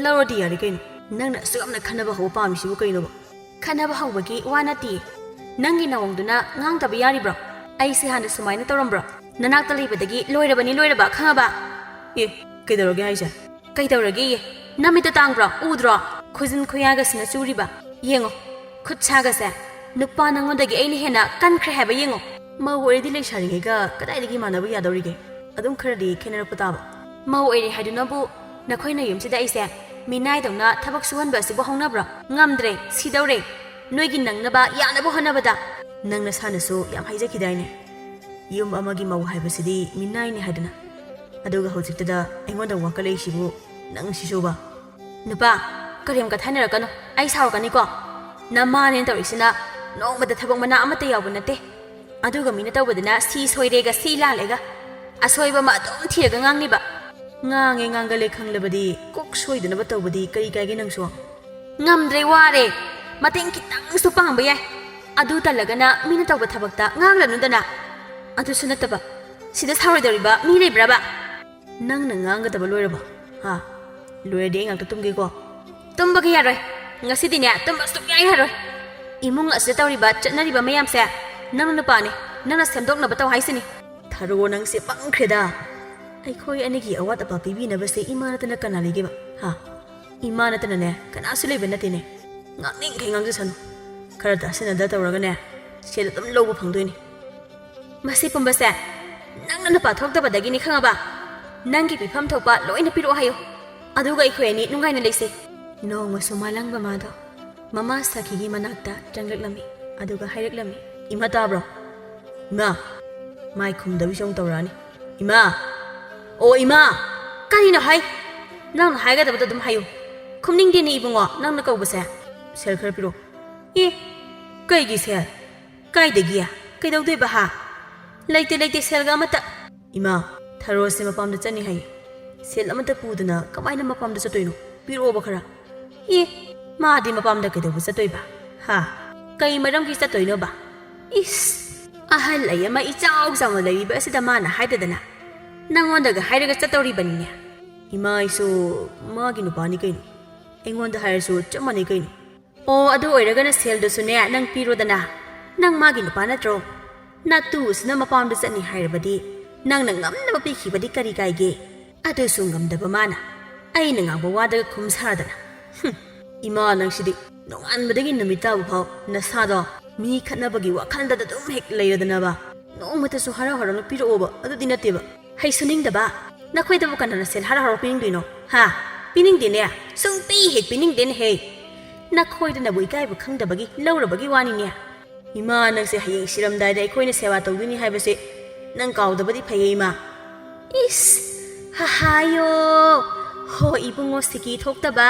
ꯂꯧꯔꯗꯤ ꯌꯥꯔꯦ ꯀꯩꯅꯣ꯫ ꯅꯪꯅ ꯑꯁꯨꯛ ꯌꯥꯝꯅ ꯈꯟꯅꯕ ꯍꯧꯕ ꯄꯥꯝꯃꯤꯁꯤꯕꯨ ꯀꯩꯅꯣꯕ? ꯈꯟꯅꯕ ꯍꯧꯕꯒꯤ ꯋꯥ ꯅꯠꯇꯦ꯫ ꯅꯪꯒꯤ ꯅꯥꯋꯣꯡꯗꯨꯅ ꯉꯥꯡꯗꯕ ꯌꯥꯔꯤꯕ꯭ꯔꯣ? ꯑꯩꯁꯦ ꯍꯥꯟꯅ ꯁꯨꯃꯥꯏꯅ ꯇꯧꯔꯝꯕ꯭ꯔꯣ? ꯅꯅꯥꯛꯇ ꯂꯩꯕꯗꯒꯤ ꯂꯣꯏꯔꯕꯅꯤ ꯂꯣꯏꯔꯕ, ꯈꯪꯉꯕ? ꯑꯦ, ꯀꯩꯗꯧꯔꯒꯦ ꯍꯥꯏꯁꯦ? ꯀꯩꯗꯧꯔꯒꯦꯌꯦ? ꯅꯃꯤꯠꯇ ꯇꯥꯡꯕ꯭ꯔꯣ? ꯎꯗ꯭ꯔꯣ? ꯈꯨꯖꯤꯟ ꯈꯨꯌꯥꯒꯁꯤꯅ ꯆꯨꯔꯤꯕ? ꯌꯦꯡꯉꯣ, ꯈꯨꯠ ꯁꯥꯒꯁꯦ꯫ ꯅꯨꯄꯥ ꯅꯪꯉꯣꯟꯗꯒꯤ ꯑꯩꯅ ꯍꯦꯟꯅ ꯀꯟꯈ꯭ꯔꯦ ꯍꯥꯏꯕ ꯌꯦꯡꯉꯣ꯫ ꯃꯧ ꯑꯣꯏꯔꯗꯤ ꯂꯩꯁꯥꯔꯤꯉꯩꯒ ꯀꯗꯥꯏꯗꯒꯤ ꯃꯥꯟꯅꯕ ꯌꯥꯗꯧꯔꯤꯒꯦ? ꯑꯗꯨꯝ ꯈꯔꯗꯤ ꯈꯦꯠꯅꯔꯛꯄ ꯇꯥꯕ꯫ ꯃꯧ ꯑꯣꯏꯔꯦ ꯍꯥꯏꯗꯨꯅꯕꯨ ꯅꯈꯣꯏ ꯅꯌꯨꯝꯁꯤꯗ ꯑꯩꯁꯦ ꯃꯤꯅꯥꯏꯗꯧꯅ ꯊꯕꯛ ꯁꯨꯍꯟꯕ ꯑꯁꯤꯕꯨ ꯍꯧꯅꯕ꯭ꯔꯣ? ꯉꯝꯗ꯭ꯔꯦ, ꯁꯤꯗꯧꯔꯦ꯫ ꯅꯣꯏꯒꯤ ꯅꯪꯅꯕ ꯌꯥꯅꯕ ꯍꯣꯠꯅꯕꯗ꯫ ꯅꯪ ꯅꯁꯥꯅꯁꯨ ꯌꯥꯝ ꯍꯥꯏꯖꯈꯤꯗꯥꯏꯅꯦ? ꯌꯨꯝ ꯑꯃꯒꯤ ꯃꯧ ꯍꯥꯏꯕꯁꯤꯗꯤ ꯃꯤꯅꯥꯏꯅꯤ ꯍꯥꯏꯗꯅ꯫ ꯑꯗꯨꯒ ꯍꯧꯖꯤꯛꯇꯗ ꯑꯩꯉꯣꯟꯗ ꯋꯥꯀꯠꯂꯛꯏꯁꯤꯕꯨ ꯅꯪ ꯁꯤꯁꯨꯕ? ꯅꯨꯄꯥ, ꯀꯔꯤꯝ ꯀꯊꯥꯅꯔꯛꯀꯅꯨ, ꯑꯩ ꯁꯥꯎꯔꯛꯀꯅꯤꯀꯣ꯫ ꯅꯃꯥꯅꯦꯅ ꯇꯧꯔꯤꯁꯤꯅ ꯅꯣꯡꯃꯗ ꯊꯕꯛ ꯃꯅꯥ ꯑꯃꯠꯇ ꯌꯥꯎꯕ ꯅꯠꯇꯦ꯫ ꯑꯗꯨꯒ ꯃꯤꯅ ꯇꯧꯕꯗꯅ ꯁꯤ ꯁꯣꯏꯔꯦꯒ ꯁꯤ ꯂꯥꯜꯂꯦꯒ ꯑꯁꯣꯏꯕ ꯑꯃ ꯑꯗꯨꯝ ꯊꯤꯔꯒ ꯉꯥꯡꯂꯤꯕ꯫ ꯉꯥꯡꯉꯦ ꯉꯥꯡꯒꯜꯂꯦ ꯈꯪꯂꯕꯗꯤ ꯀꯣꯛ ꯁꯣꯏꯗꯅꯕ ꯇꯧꯕꯗꯤ ꯀꯔꯤ ꯀꯥꯏꯒꯦ ꯅꯪꯁꯨ? ꯉꯝꯗ꯭ꯔꯦ, ꯋꯥꯔꯦ꯫ ꯃꯇꯦꯡ ꯈꯤꯇꯪꯁꯨ ꯄꯥꯡꯕ ꯌꯥꯏ꯫ ꯑꯗꯨ ꯇꯜꯂꯒꯅ ꯃꯤꯅ ꯇꯧꯕ ꯊꯕꯛꯇ ꯉꯥꯡꯂꯅꯨꯗꯅ꯫ ꯑꯗꯨꯁꯨ ꯅꯠꯇꯕ, ꯁꯤꯗ ꯁꯥꯎꯔꯣꯏꯗꯧꯔꯤꯕ ꯃꯤ ꯂꯩꯕ꯭ꯔꯕ? ꯅꯪꯅ ꯉꯥꯡꯒꯗꯕ ꯂꯣꯏꯔꯕꯣ? ꯍꯥ? ꯂꯣꯏꯔꯗꯤ ꯑꯩ ꯉꯥꯛꯇ ꯇꯨꯝꯒꯦꯀꯣ꯫ ꯇꯨꯝꯕꯒ ꯌꯥꯔꯣꯏ꯫ ꯉꯁꯤꯗꯤꯅꯦ, ꯇꯨꯝꯕ ꯁꯨꯛꯌꯥ ꯌꯥꯔꯣꯏ꯫ ꯏꯃꯨꯡ ꯑꯁꯤꯗ ꯇꯧꯔꯤꯕ ꯆꯠꯅꯔꯤꯕ ꯃꯌꯥꯝꯁꯦ ꯅꯪꯅ ꯅꯨꯄꯥꯅꯦ, ꯅꯪꯅ ꯁꯦꯝꯗꯣꯛꯅꯕ ꯇꯧ ꯍꯥꯏꯁꯤꯅꯤ꯫ ꯊꯔꯣ, ꯅꯪꯁꯦ ꯄꯪꯈ꯭ꯔꯦꯗ꯫ ꯑꯩꯈꯣꯏ ꯑꯅꯤꯒꯤ ꯑꯋꯥꯠ ꯑꯄꯥ ꯄꯤꯕꯤꯅꯕꯁꯦ ꯏꯃꯥ ꯅꯠꯇꯅ ꯀꯅꯥ ꯂꯩꯒꯦꯕ? ꯍꯥ? ꯏꯃꯥ ꯅꯠꯇꯅꯅꯦ ꯀꯅꯥꯁꯨ ꯂꯩꯕ ꯅꯠꯇꯦꯅꯦ꯫ ꯉꯥꯡꯅꯤꯡꯈꯩ ꯉꯥꯡꯖꯁꯅꯨ꯫ ꯈꯔ ꯇꯥꯁꯤꯟꯅꯗ ꯇꯧꯔꯒꯅꯦ, ꯁꯦꯜ ꯑꯗꯨꯝ ꯂꯧꯕ ꯐꯪꯗꯣꯏꯅꯤ꯫ ꯃꯁꯤ ꯄꯨꯝꯕꯁꯦ ꯅꯪꯅ ꯅꯨꯄꯥ ꯊꯣꯛꯇꯕꯗꯒꯤꯅꯤ, ꯈꯪꯉꯕ? ꯅꯪꯒꯤ ꯄꯤꯐꯝ ꯊꯣꯛꯄ ꯂꯣꯏꯅ ꯄꯤꯔꯛꯑꯣ ꯍꯥꯏꯌꯨ, ꯑꯗꯨꯒ ꯑꯩꯈꯣꯏ ꯑꯅꯤ ꯅꯨꯡꯉꯥꯏꯅ ꯂꯩꯁꯦ꯫ ꯅꯣꯡꯃꯁꯨ ꯃꯥꯂꯪꯕ ꯃꯥꯗꯣ ꯃꯃꯥ ꯁꯈꯤꯒꯤ ꯃꯅꯥꯛꯇ ꯆꯪꯂꯛꯂꯝꯃꯤ, ꯑꯗꯨꯒ ꯍꯥꯏꯔꯛꯂꯝꯃꯤ, "ꯏꯃꯥ ꯇꯥꯕ꯭ꯔꯣ? ꯏꯃꯥ!" ꯃꯥꯏ ꯈꯨꯝꯗꯕꯤꯁꯨ ꯑꯃꯨꯛ ꯇꯧꯔꯛꯑꯅꯤ, "ꯏꯃꯥ! ꯑꯣ ꯏꯃꯥ!" ꯀꯔꯤꯅꯣ ꯍꯥꯏ? ꯅꯪꯅ ꯍꯥꯏꯒꯗꯕꯗꯣ ꯑꯗꯨꯝ ꯍꯥꯏꯌꯨ꯫ ꯈꯨꯝꯅꯤꯡꯗꯦꯅꯦ ꯏꯕꯨꯡꯉꯣ, ꯅꯪꯅ ꯀꯧꯕꯁꯦ꯫ "ꯁꯦꯜ ꯈꯔ ꯄꯤꯔꯛꯑꯣ"꯫ "ꯑꯦ, ꯀꯩꯒꯤ ꯁꯦꯜ? ꯀꯥꯏꯗꯒꯤ? ꯀꯩꯗꯧꯗꯣꯏꯕ, ꯍꯥ? ꯂꯩꯇꯦ, ꯂꯩꯇꯦ, ꯁꯦꯜꯒ ꯑꯃꯠꯇ"꯫ "ꯏꯃꯥ, ꯊꯔꯣꯁꯦ ꯃꯄꯥꯝꯗ ꯆꯠꯅꯤ ꯍꯥꯏꯌꯦ꯫ ꯁꯦꯜ ꯑꯃꯠꯇ ꯄꯨꯗꯅ ꯀꯃꯥꯏꯅ ꯃꯄꯥꯝꯗ ꯆꯠꯇꯣꯏꯅꯣ? ꯄꯤꯔꯛꯑꯣꯕ ꯈꯔ"꯫ "ꯑꯦ, ꯃꯥꯗꯤ ꯃꯄꯥꯝꯗ ꯀꯩꯗꯧꯕ ꯆꯠꯇꯣꯏꯕ? ꯍꯥ? ꯀꯩ ꯃꯔꯝꯒꯤ ꯆꯠꯇꯣꯏꯅꯣꯕ? ꯏꯁ, ꯑꯍꯜ ꯑꯩ ꯑꯃ ꯏꯆꯥꯎ ꯆꯥꯎꯅ ꯂꯩꯔꯤꯕ ꯑꯁꯤꯗ ꯃꯥꯅ ꯍꯥꯏꯗꯗꯅ ꯅꯪꯉꯣꯟꯗꯒ ꯍꯥꯏꯔꯒ ꯆꯠꯇꯧꯔꯤꯕꯅꯤꯅꯦ"꯫ "ꯏꯃꯥ, ꯑꯩꯁꯨ ꯃꯥꯒꯤ ꯅꯨꯄꯥꯅꯤ ꯀꯩꯅꯣ꯫ ꯑꯩꯉꯣꯟꯗ ꯍꯥꯏꯔꯁꯨ ꯆꯞ ꯃꯥꯟꯅꯩ ꯀꯩꯅꯣ"꯫ "ꯑꯣ, ꯑꯗꯨ ꯑꯣꯏꯔꯒꯅ ꯁꯦꯜꯗꯨꯁꯨꯅꯦ ꯅꯪ ꯄꯤꯔꯣꯗꯅ꯫ ꯅꯪ ꯃꯥꯒꯤ ꯅꯨꯄꯥ ꯅꯠꯇ꯭ꯔꯣ? ꯅꯇꯨ ꯑꯁꯤꯅ ꯃꯄꯥꯝꯗ ꯆꯠꯅꯤ ꯍꯥꯏꯔꯕꯗꯤ ꯅꯪꯅ ꯉꯝꯅꯕ ꯄꯤꯈꯤꯕꯗꯤ ꯀꯔꯤ ꯀꯥꯏꯒꯦ? ꯑꯗꯨꯁꯨ ꯉꯝꯗꯕ ꯃꯥꯅ ꯑꯩꯅ ꯉꯥꯡꯕ ꯋꯥꯗꯒ ꯈꯨꯝ ꯁꯥꯗꯅ꯫ ꯍꯨꯝ, ꯏꯃꯥ ꯅꯪꯁꯤꯗꯤ ꯅꯣꯡꯉꯥꯟꯕꯗꯒꯤ ꯅꯨꯃꯤꯠ ꯇꯥꯕ ꯐꯥꯎ ꯅꯁꯥꯗꯣ ꯃꯤ ꯈꯠꯅꯕꯒꯤ ꯋꯥꯈꯜꯗꯗ ꯑꯗꯨꯝ ꯍꯦꯛ ꯂꯩꯔꯗꯅꯕ꯫ ꯅꯣꯡꯃꯇꯁꯨ ꯍꯔꯥꯎ ꯍꯔꯥꯎꯅ ꯄꯤꯔꯛꯑꯣꯕ ꯑꯗꯨꯗꯤ ꯅꯠꯇꯦꯕ꯫ ꯍꯩꯁꯨ ꯅꯤꯡꯗꯕ, ꯅꯈꯣꯏꯗꯕꯨ ꯀꯅꯥꯅ ꯁꯦꯜ ꯍꯔꯥꯎ ꯍꯔꯥꯎ ꯄꯤꯅꯤꯡꯗꯣꯏꯅꯣ? ꯍꯥ? ꯄꯤꯅꯤꯡꯗꯦꯅꯦ, ꯁꯨꯡꯄꯤ ꯍꯦꯛ ꯄꯤꯅꯤꯡꯗꯦꯅꯦꯍꯦ꯫ ꯅꯈꯣꯏꯗꯅꯕꯨ ꯏꯀꯥꯏꯕ ꯈꯪꯗꯕꯒꯤ ꯂꯧꯔꯕꯒꯤ ꯋꯥꯅꯤꯅꯦ꯫ ꯏꯃꯥ, ꯅꯪꯁꯦ ꯍꯌꯦꯡ ꯁꯤꯔꯝꯗꯥꯏꯗ ꯑꯩꯈꯣꯏꯅ ꯁꯦꯕꯥ ꯇꯧꯗꯣꯏꯅꯤ ꯍꯥꯏꯕꯁꯦ ꯅꯪ ꯀꯥꯎꯗꯕꯗꯤ ꯐꯩꯌꯦ, ꯏꯃꯥ꯫ ꯏꯁ, ꯍꯍꯥꯌꯣ, ꯍꯣ ꯏꯕꯨꯡꯉꯣ ꯁꯤꯀꯤ ꯊꯣꯛꯇꯕ,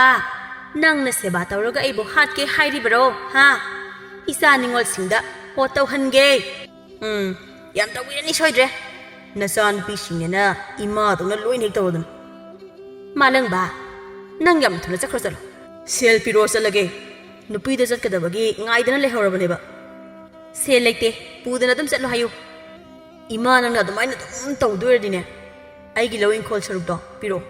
ꯅꯪꯅ ꯁꯦꯕꯥ ꯇꯧꯔꯒ ꯑꯩꯕꯨ ꯍꯥꯠꯀꯦ ꯍꯥꯏꯔꯤꯕꯔꯣ, ꯍꯥ? ꯏꯆꯥ ꯅꯤꯉꯣꯜꯁꯤꯡꯗ ꯍꯣ ꯇꯧꯍꯟꯒꯦ꯫ ꯎꯝ, ꯌꯥꯝ ꯇꯧꯕꯤꯔꯅꯤ ꯁꯣꯏꯗ꯭ꯔꯦ꯫ ꯅꯆꯥꯅꯨꯄꯤꯁꯤꯡꯅꯦꯅ ꯏꯃꯥꯗꯧꯅ ꯂꯣꯏꯅ ꯍꯦꯛ ꯇꯧꯔꯗꯅ꯫ ꯃꯥꯂꯪꯕ, ꯅꯪ ꯌꯥꯝ ꯊꯨꯅ ꯆꯠꯈ꯭ꯔꯣ, ꯆꯠꯂꯣ꯫ ꯁꯦꯜ ꯄꯤꯔꯣ ꯆꯠꯂꯒꯦ꯫ ꯅꯨꯄꯤꯗ ꯆꯠꯀꯗꯕꯒꯤ ꯉꯥꯏꯗꯅ ꯂꯩꯍꯧꯔꯕꯅꯦꯕ꯫ ꯁꯦꯜ ꯂꯩꯇꯦ, ꯄꯨꯗꯅ ꯑꯗꯨꯝ ꯆꯠꯂꯣ ꯍꯥꯏꯌꯨ꯫ ꯏꯃꯥ, ꯅꯪꯅ ꯑꯗꯨꯃꯥꯏꯅ ꯑꯗꯨꯝ ꯇꯧꯗꯣꯏꯔꯗꯤꯅꯦ, ꯑꯩꯒꯤ ꯂꯧ ꯏꯪꯈꯣꯜ ꯁꯔꯨꯛꯇꯣ ꯄꯤꯔꯛꯑꯣ꯫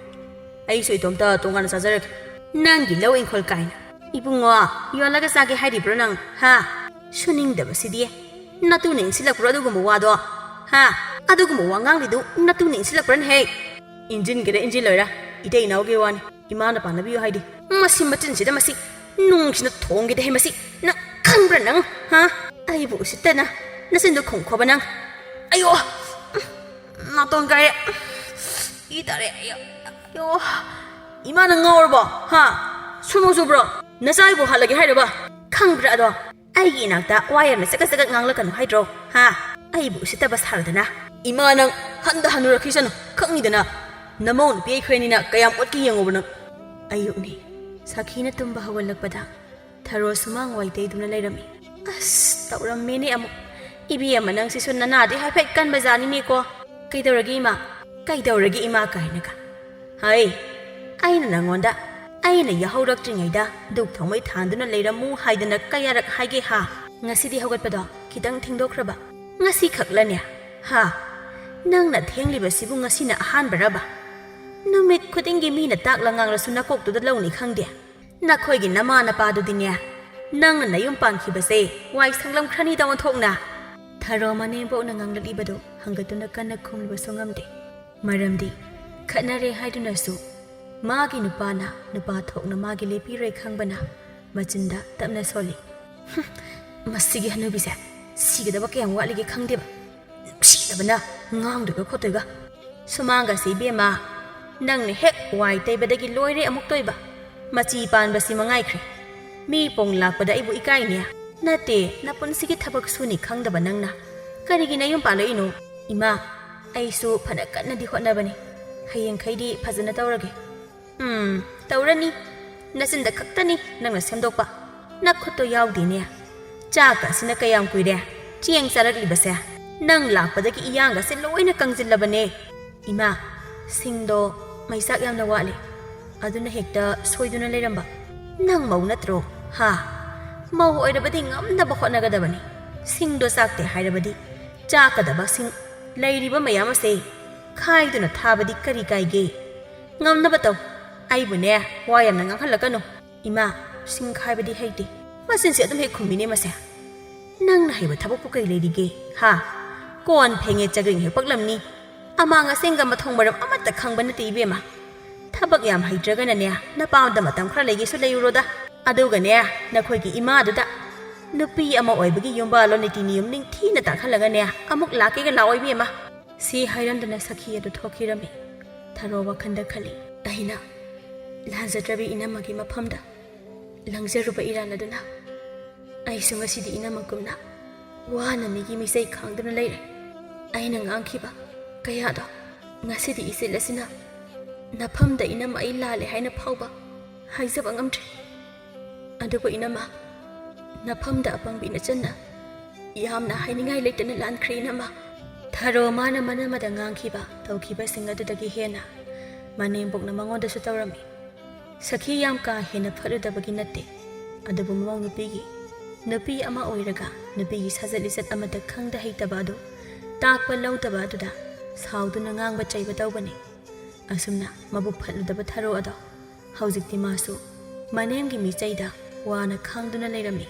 ꯑꯩꯁꯨ ꯏꯇꯣꯝꯇ ꯇꯣꯉꯥꯟꯅ ꯆꯥꯖꯔꯒꯦ꯫ ꯅꯪꯒꯤ ꯂꯧ ꯏꯪꯈꯣꯜ ꯀꯥꯏꯅ꯫ ꯏꯕꯨꯡꯉꯣ, ꯌꯣꯜꯂꯒ ꯆꯥꯒꯦ ꯍꯥꯏꯔꯤꯕ꯭ꯔꯣ ꯅꯪ? ꯍꯥ? ꯁꯨꯅꯤꯡꯗꯕꯁꯤꯗꯤ꯫ ꯅꯇꯨꯅ ꯏꯟꯁꯤꯜꯂꯛꯄ꯭ꯔꯣ ꯑꯗꯨꯒꯨꯝꯕ ꯋꯥꯗꯣ? ꯍꯥ? ꯑꯗꯨꯒꯨꯝꯕ ꯋꯥ ꯉꯥꯡꯂꯤꯗꯨ ꯅꯇꯨꯅ ꯏꯟꯁꯤꯜꯂꯛꯄ꯭ꯔꯅꯦꯍꯦ? ꯏꯟꯖꯤꯟꯒꯦꯔꯥ ꯏꯟꯖꯤꯜꯂꯣꯏꯔꯥ, ꯏꯇꯩ ꯏꯅꯥꯎꯒꯤ ꯋꯥꯅꯤ꯫ ꯏꯃꯥꯅ ꯄꯥꯟꯅꯕꯤꯌꯨ ꯍꯥꯏꯗꯤ꯫ ꯃꯁꯤ ꯃꯆꯤꯟꯁꯤꯗ ꯃꯁꯤ ꯅꯨꯡꯁꯤꯅ ꯊꯣꯡꯒꯦꯗ ꯍꯦ ꯃꯁꯤ꯫ ꯅꯪ ꯈꯪꯕ꯭ꯔꯥ ꯅꯪ? ꯍꯥ? ꯑꯩꯕꯨ ꯎꯁꯤꯠꯇꯅ ꯅꯆꯤꯟꯗꯣ ꯈꯨꯝꯈꯣꯕ ꯅꯪ꯫ ꯑꯌꯣ! ꯅꯥꯇꯣꯟ ꯀꯥꯏꯔꯦ꯫ ꯏ ꯇꯥꯔꯦ꯫ ꯑꯌꯣ! ꯑꯌꯣ! ꯏꯃꯥ ꯅꯪ ꯉꯥꯎꯔꯕꯣ? ꯍꯥ? ꯁꯨꯅꯨ ꯆꯨꯕ꯭ꯔꯣ? ꯅꯆꯥ ꯑꯩꯕꯨ ꯍꯥꯠꯂꯒꯦ ꯍꯥꯏꯔꯕ? ꯈꯪꯕ꯭ꯔꯥ ꯑꯗꯣ? ꯑꯩꯒꯤ ꯏꯅꯥꯛꯇ ꯋꯥ ꯌꯥꯝꯅ ꯆꯒꯠ ꯆꯒꯠ ꯉꯥꯡꯂꯛꯀꯅꯨ ꯍꯥꯏꯗ꯭ꯔꯣ? ꯍꯥ? ꯑꯩꯕꯨ ꯎꯁꯤꯠꯇꯕ ꯁꯥꯔꯗꯅ꯫ ꯏꯃꯥ ꯅꯪ ꯍꯟꯗ ꯍꯟꯅꯨꯔꯛꯈꯤꯁꯅꯨ, ꯈꯪꯉꯤꯗꯅ꯫ ꯅꯃꯧ ꯅꯨꯄꯤ ꯑꯩꯈꯣꯏ ꯑꯅꯤꯅ ꯀꯌꯥꯝ ꯑꯣꯠꯀꯦ ꯌꯦꯡꯉꯨꯕ ꯅꯪ꯫ ꯑꯌꯨꯛꯅꯤ꯫ ꯁꯥꯈꯤꯅ ꯇꯨꯝꯕ ꯍꯧꯒꯠꯂꯛꯄꯗ ꯊꯔꯣ ꯁꯨꯃꯥꯡ ꯋꯥꯏ ꯇꯩꯗꯨꯅ ꯂꯩꯔꯝꯃꯤ꯫ ꯑꯁ, ꯇꯧꯔꯝꯃꯦꯅꯦ ꯑꯃꯨꯛ꯫ ꯏꯕꯦꯝꯃ ꯅꯪꯁꯤꯁꯨ ꯅꯅꯥꯗꯤ ꯍꯥꯏꯐꯦꯠ ꯀꯟꯕ ꯖꯥꯠꯅꯤꯅꯦꯀꯣ꯫ ꯀꯩꯗꯧꯔꯒꯦ ꯏꯃꯥ? ꯀꯩꯗꯧꯔꯒꯦ ꯏꯃꯥ ꯀꯥꯏꯅꯒ꯫ ꯍꯩ, ꯑꯩꯅ ꯅꯪꯉꯣꯟꯗ ꯑꯩꯅ ꯌꯥꯍꯧꯔꯛꯇ꯭ꯔꯤꯉꯩꯗ ꯙꯨꯛ ꯊꯥꯎꯃꯩ ꯊꯥꯟꯗꯨꯅ ꯂꯩꯔꯝꯃꯨ ꯍꯥꯏꯗꯅ ꯀꯌꯥꯔꯛ ꯍꯥꯏꯒꯦ ꯍꯥ? ꯉꯁꯤꯗꯤ ꯍꯧꯒꯠꯄꯗꯣ ꯈꯤꯇꯪ ꯊꯦꯡꯗꯣꯛꯈ꯭ꯔꯕ꯫ ꯉꯁꯤ ꯈꯛꯂꯅꯦ? ꯍꯥ? ꯅꯪꯅ ꯊꯦꯡꯂꯤꯕꯁꯤꯕꯨ ꯉꯁꯤꯅ ꯑꯍꯥꯟꯕꯔꯕ? ꯅꯨꯃꯤꯠ ꯈꯨꯗꯤꯡꯒꯤ ꯃꯤꯅ ꯇꯥꯛꯂ ꯉꯥꯡꯂꯁꯨ ꯅꯀꯣꯛꯇꯨꯗ ꯂꯧꯅꯤ ꯈꯪꯗꯦ꯫ ꯅꯈꯣꯏꯒꯤ ꯅꯃꯥ ꯅꯄꯥꯗꯨꯗꯤꯅꯦ, ꯅꯪꯅ ꯅꯌꯨꯝ ꯄꯥꯟꯈꯤꯕꯁꯦ ꯋꯥꯏ ꯁꯪꯂꯝꯈ꯭ꯔꯅꯤꯗ ꯑꯣꯟꯊꯣꯛꯅ꯫ ꯊꯔꯣ ꯃꯅꯦꯝꯕꯣꯛꯅ ꯉꯥꯡꯂꯛꯂꯤꯕꯗꯨ ꯍꯪꯒꯠꯇꯨꯅ ꯀꯟꯅ ꯈꯨꯝꯂꯨꯕꯁꯨ ꯉꯝꯗꯦ꯫ ꯃꯔꯝꯗꯤ ꯈꯠꯅꯔꯦ ꯍꯥꯏꯗꯨꯅꯁꯨ ꯃꯥꯒꯤ ꯅꯨꯄꯥꯅ ꯅꯨꯄꯥ ꯊꯣꯛꯅ ꯃꯥꯒꯤ ꯂꯦꯞꯄꯤꯔꯣꯏ ꯈꯪꯕꯅ ꯃꯆꯤꯟꯗ ꯇꯞꯅ ꯁꯣꯜꯂꯤ꯫ "ꯍꯨꯝ, ꯃꯁꯤꯒꯤ ꯍꯅꯨꯕꯤꯁꯦ ꯁꯤꯒꯗꯕ ꯀꯌꯥꯝ ꯋꯥꯠꯂꯤꯒꯦ ꯈꯪꯗꯦꯕ꯫ ꯅꯨꯡꯁꯤꯗꯕꯅ ꯉꯥꯡꯗꯣꯏꯒ ꯈꯣꯠꯇꯣꯏꯒ꯫ ꯁꯨꯃꯥꯡꯒꯁꯤ ꯏꯕꯦꯝꯃ, ꯅꯪꯅ ꯍꯦꯛ ꯋꯥꯏ ꯇꯩꯕꯗꯒꯤ ꯂꯣꯏꯔꯦ ꯑꯃꯨꯛ ꯇꯣꯏꯕ꯫ ꯃꯆꯤ ꯄꯥꯟꯕꯁꯤ ꯃꯉꯥꯏꯈ꯭ꯔꯦ꯫ ꯃꯤ ꯄꯣꯡ ꯂꯥꯛꯄꯗ ꯑꯩꯕꯨ ꯏꯀꯥꯏꯅꯦ꯫ ꯅꯠꯇꯦ, ꯅꯄꯨꯟꯁꯤꯒꯤ ꯊꯕꯛ ꯁꯨꯅꯤ ꯈꯪꯗꯕ ꯅꯪꯅ ꯀꯔꯤꯒꯤ ꯅꯌꯨꯝ ꯄꯥꯜꯂꯛꯏꯅꯣ?" "ꯏꯃꯥ, ꯑꯩꯁꯨ ꯐꯅ ꯀꯟꯅꯗꯤ ꯍꯣꯠꯅꯕꯅꯤ꯫ ꯍꯌꯦꯡꯈꯩꯗꯤ ꯐꯖꯅ ꯇꯧꯔꯒꯦ꯫" "ꯎꯝ, ꯇꯧꯔꯅꯤ꯫ ꯅꯆꯤꯟꯗ ꯈꯛꯇꯅꯤ ꯅꯪꯅ ꯁꯦꯝꯗꯣꯛꯄ꯫ ꯅꯈꯨꯠꯇꯣ ꯌꯥꯎꯗꯦꯅꯦ꯫ ꯆꯥꯛꯀ ꯑꯁꯤꯅ ꯀꯌꯥꯝ ꯀꯨꯏꯔꯦ ꯆꯦꯡ ꯆꯥꯔꯛꯂꯤꯕꯁꯦ? ꯅꯪ ꯂꯥꯛꯄꯗꯒꯤ ꯏꯌꯥꯡꯒꯁꯦ ꯂꯣꯏꯅ ꯀꯪꯁꯤꯜꯂꯕꯅꯦ꯫" "ꯏꯃꯥ, ꯁꯤꯡꯗꯣ ꯃꯩꯆꯥꯛ ꯌꯥꯝꯅ ꯋꯥꯠꯂꯤ꯫ ꯑꯗꯨꯅ ꯍꯦꯛꯇ ꯁꯣꯏꯗꯨꯅ ꯂꯩꯔꯝꯕ꯫" "ꯅꯪ ꯃꯧ ꯅꯠꯇ꯭ꯔꯣ? ꯍꯥ? ꯃꯧ ꯑꯣꯏꯔꯕꯗꯤ ꯉꯝꯅꯕ ꯍꯣꯠꯅꯒꯗꯕꯅꯤ꯫ ꯁꯤꯡꯗꯣ ꯆꯥꯛꯇꯦ ꯍꯥꯏꯔꯕꯗꯤ ꯆꯥꯛꯀꯗꯕ ꯁꯤꯡ ꯂꯩꯔꯤꯕ ꯃꯌꯥꯝ ꯑꯁꯦ ꯈꯥꯏꯗꯨꯅ ꯊꯥꯕꯗꯤ ꯀꯔꯤ ꯀꯥꯏꯒꯦ? ꯉꯝꯅꯕ ꯇꯧ꯫ ꯑꯩꯕꯨꯅꯦ, ꯋꯥ ꯌꯥꯝꯅ ꯉꯥꯡꯍꯜꯂꯛꯀꯅꯨ꯫ ꯏꯃꯥ, ꯁꯤꯡ ꯈꯥꯏꯕꯗꯤ ꯍꯩꯇꯦ꯫ ꯃꯆꯤꯟꯁꯦ ꯑꯗꯨꯝ ꯍꯦꯛ ꯈꯨꯝꯃꯤꯅꯦ ꯃꯁꯦ꯫ ꯅꯪꯅ ꯍꯩꯕ ꯊꯕꯛꯄꯨ ꯀꯩ ꯂꯩꯔꯤꯒꯦ, ꯍꯥ? ꯀꯣꯟ ꯐꯦꯡꯉꯦ ꯆꯒꯔꯤꯡ ꯍꯦꯛ ꯄꯛꯂꯝꯅꯤ꯫ ꯑꯃꯥꯡ ꯑꯁꯦꯡꯒ ꯃꯊꯣꯡ ꯃꯔꯝ ꯑꯃꯠꯇ ꯈꯪꯕ ꯅꯠꯇꯦ ꯏꯕꯦꯝꯃ꯫ ꯊꯕꯛ ꯌꯥꯝ ꯍꯩꯇ꯭ꯔꯒꯅꯅꯦ, ꯅꯄꯥꯝꯗ ꯃꯇꯝ ꯈꯔ ꯂꯩꯒꯦꯁꯨ ꯂꯩꯔꯨꯔꯣꯗ꯫ ꯑꯗꯨꯒꯅꯦ, ꯅꯈꯣꯏꯒꯤ ꯏꯃꯥꯗꯨꯗ ꯅꯨꯄꯤ ꯑꯃ ꯑꯣꯏꯕꯒꯤ ꯌꯨꯝꯕꯥꯜꯂꯣ ꯅꯤꯇꯤ ꯅꯤꯌꯣꯝ ꯅꯤꯡꯊꯤꯅ ꯇꯥꯛꯍꯜꯂꯒꯅꯦ, ꯑꯃꯨꯛ ꯂꯥꯛꯀꯦꯒ ꯂꯥꯛꯑꯣ ꯏꯕꯦꯝꯃ꯫ ꯁꯤ ꯍꯥꯏꯔꯝꯗꯅ ꯁꯈꯤ ꯑꯗꯨ ꯊꯣꯛꯈꯤꯔꯝꯃꯤ꯫ ꯊꯔꯣ ꯋꯥꯈꯟꯗ ꯈꯜꯂꯤ, ꯑꯩꯅ ꯂꯥꯟꯖꯗ꯭ꯔꯕꯤ ꯏꯅꯝꯃꯒꯤ ꯃꯐꯝꯗ ꯂꯪꯖꯔꯨꯕ ꯏꯔꯥꯜ ꯑꯗꯨꯅ ꯑꯩꯁꯨ ꯉꯁꯤꯗꯤ ꯏꯅꯝꯃꯒꯨꯝꯅ ꯋꯥꯅ ꯃꯤꯒꯤ ꯃꯤꯆꯩ ꯈꯥꯡꯗꯨꯅ ꯂꯩꯔꯦ꯫ ꯑꯩꯅ ꯉꯥꯡꯈꯤꯕ ꯀꯌꯥꯗꯣ ꯉꯁꯤꯗꯤ ꯏꯆꯦꯜ ꯑꯁꯤꯅ ꯅꯐꯝꯗ ꯏꯅꯝꯃ ꯑꯩ ꯂꯥꯜꯂꯦ ꯍꯥꯏꯅ ꯐꯥꯎꯕ ꯍꯥꯏꯖꯕ ꯉꯝꯗ꯭ꯔꯦ꯫ ꯑꯗꯨꯕꯨ ꯏꯅꯝꯃ, ꯅꯐꯝꯗ ꯑꯄꯪꯕꯤ ꯅꯆꯟꯅ ꯌꯥꯝꯅ ꯍꯥꯏꯅꯤꯡꯉꯥꯏ ꯂꯩꯇꯅ ꯂꯥꯟꯈ꯭ꯔꯦ ꯏꯅꯝꯃ꯫ ꯊꯔꯣ ꯃꯥꯅ ꯃꯅꯝꯃꯗ ꯉꯥꯡꯈꯤꯕ ꯇꯧꯈꯤꯕꯁꯤꯡ ꯑꯗꯨꯗꯒꯤ ꯍꯦꯟꯅ ꯃꯅꯦꯝꯕꯣꯛꯅ ꯃꯉꯣꯟꯗꯁꯨ ꯇꯧꯔꯝꯃꯤ꯫ ꯁꯈꯤ ꯌꯥꯝ ꯀꯥ ꯍꯦꯟꯅ ꯐꯠꯂꯨꯗꯕꯒꯤ ꯅꯠꯇꯦ, ꯑꯗꯨꯕꯨ ꯃꯃꯧ ꯅꯨꯄꯤꯒꯤ ꯅꯨꯄꯤ ꯑꯃ ꯑꯣꯏꯔꯒ ꯅꯨꯄꯤꯒꯤ ꯁꯥꯖꯠ ꯂꯤꯆꯠ ꯑꯃꯠꯇ ꯈꯪꯗ ꯍꯩꯇꯕ ꯑꯗꯨ ꯇꯥꯛꯄ ꯂꯧꯗꯕ ꯑꯗꯨꯗ ꯁꯥꯎꯗꯨꯅ ꯉꯥꯡꯕ ꯆꯩꯕ ꯇꯧꯕꯅꯤ꯫ ꯑꯁꯨꯝꯅ ꯃꯕꯨꯛ ꯐꯠꯂꯨꯗꯕ ꯊꯔꯣ ꯑꯗꯣ ꯍꯧꯖꯤꯛꯇꯤ ꯃꯥꯁꯨ ꯃꯅꯦꯝꯒꯤ ꯃꯤꯆꯩꯗ ꯋꯥꯅ ꯈꯥꯡꯗꯨꯅ ꯂꯩꯔꯝꯃꯤ꯫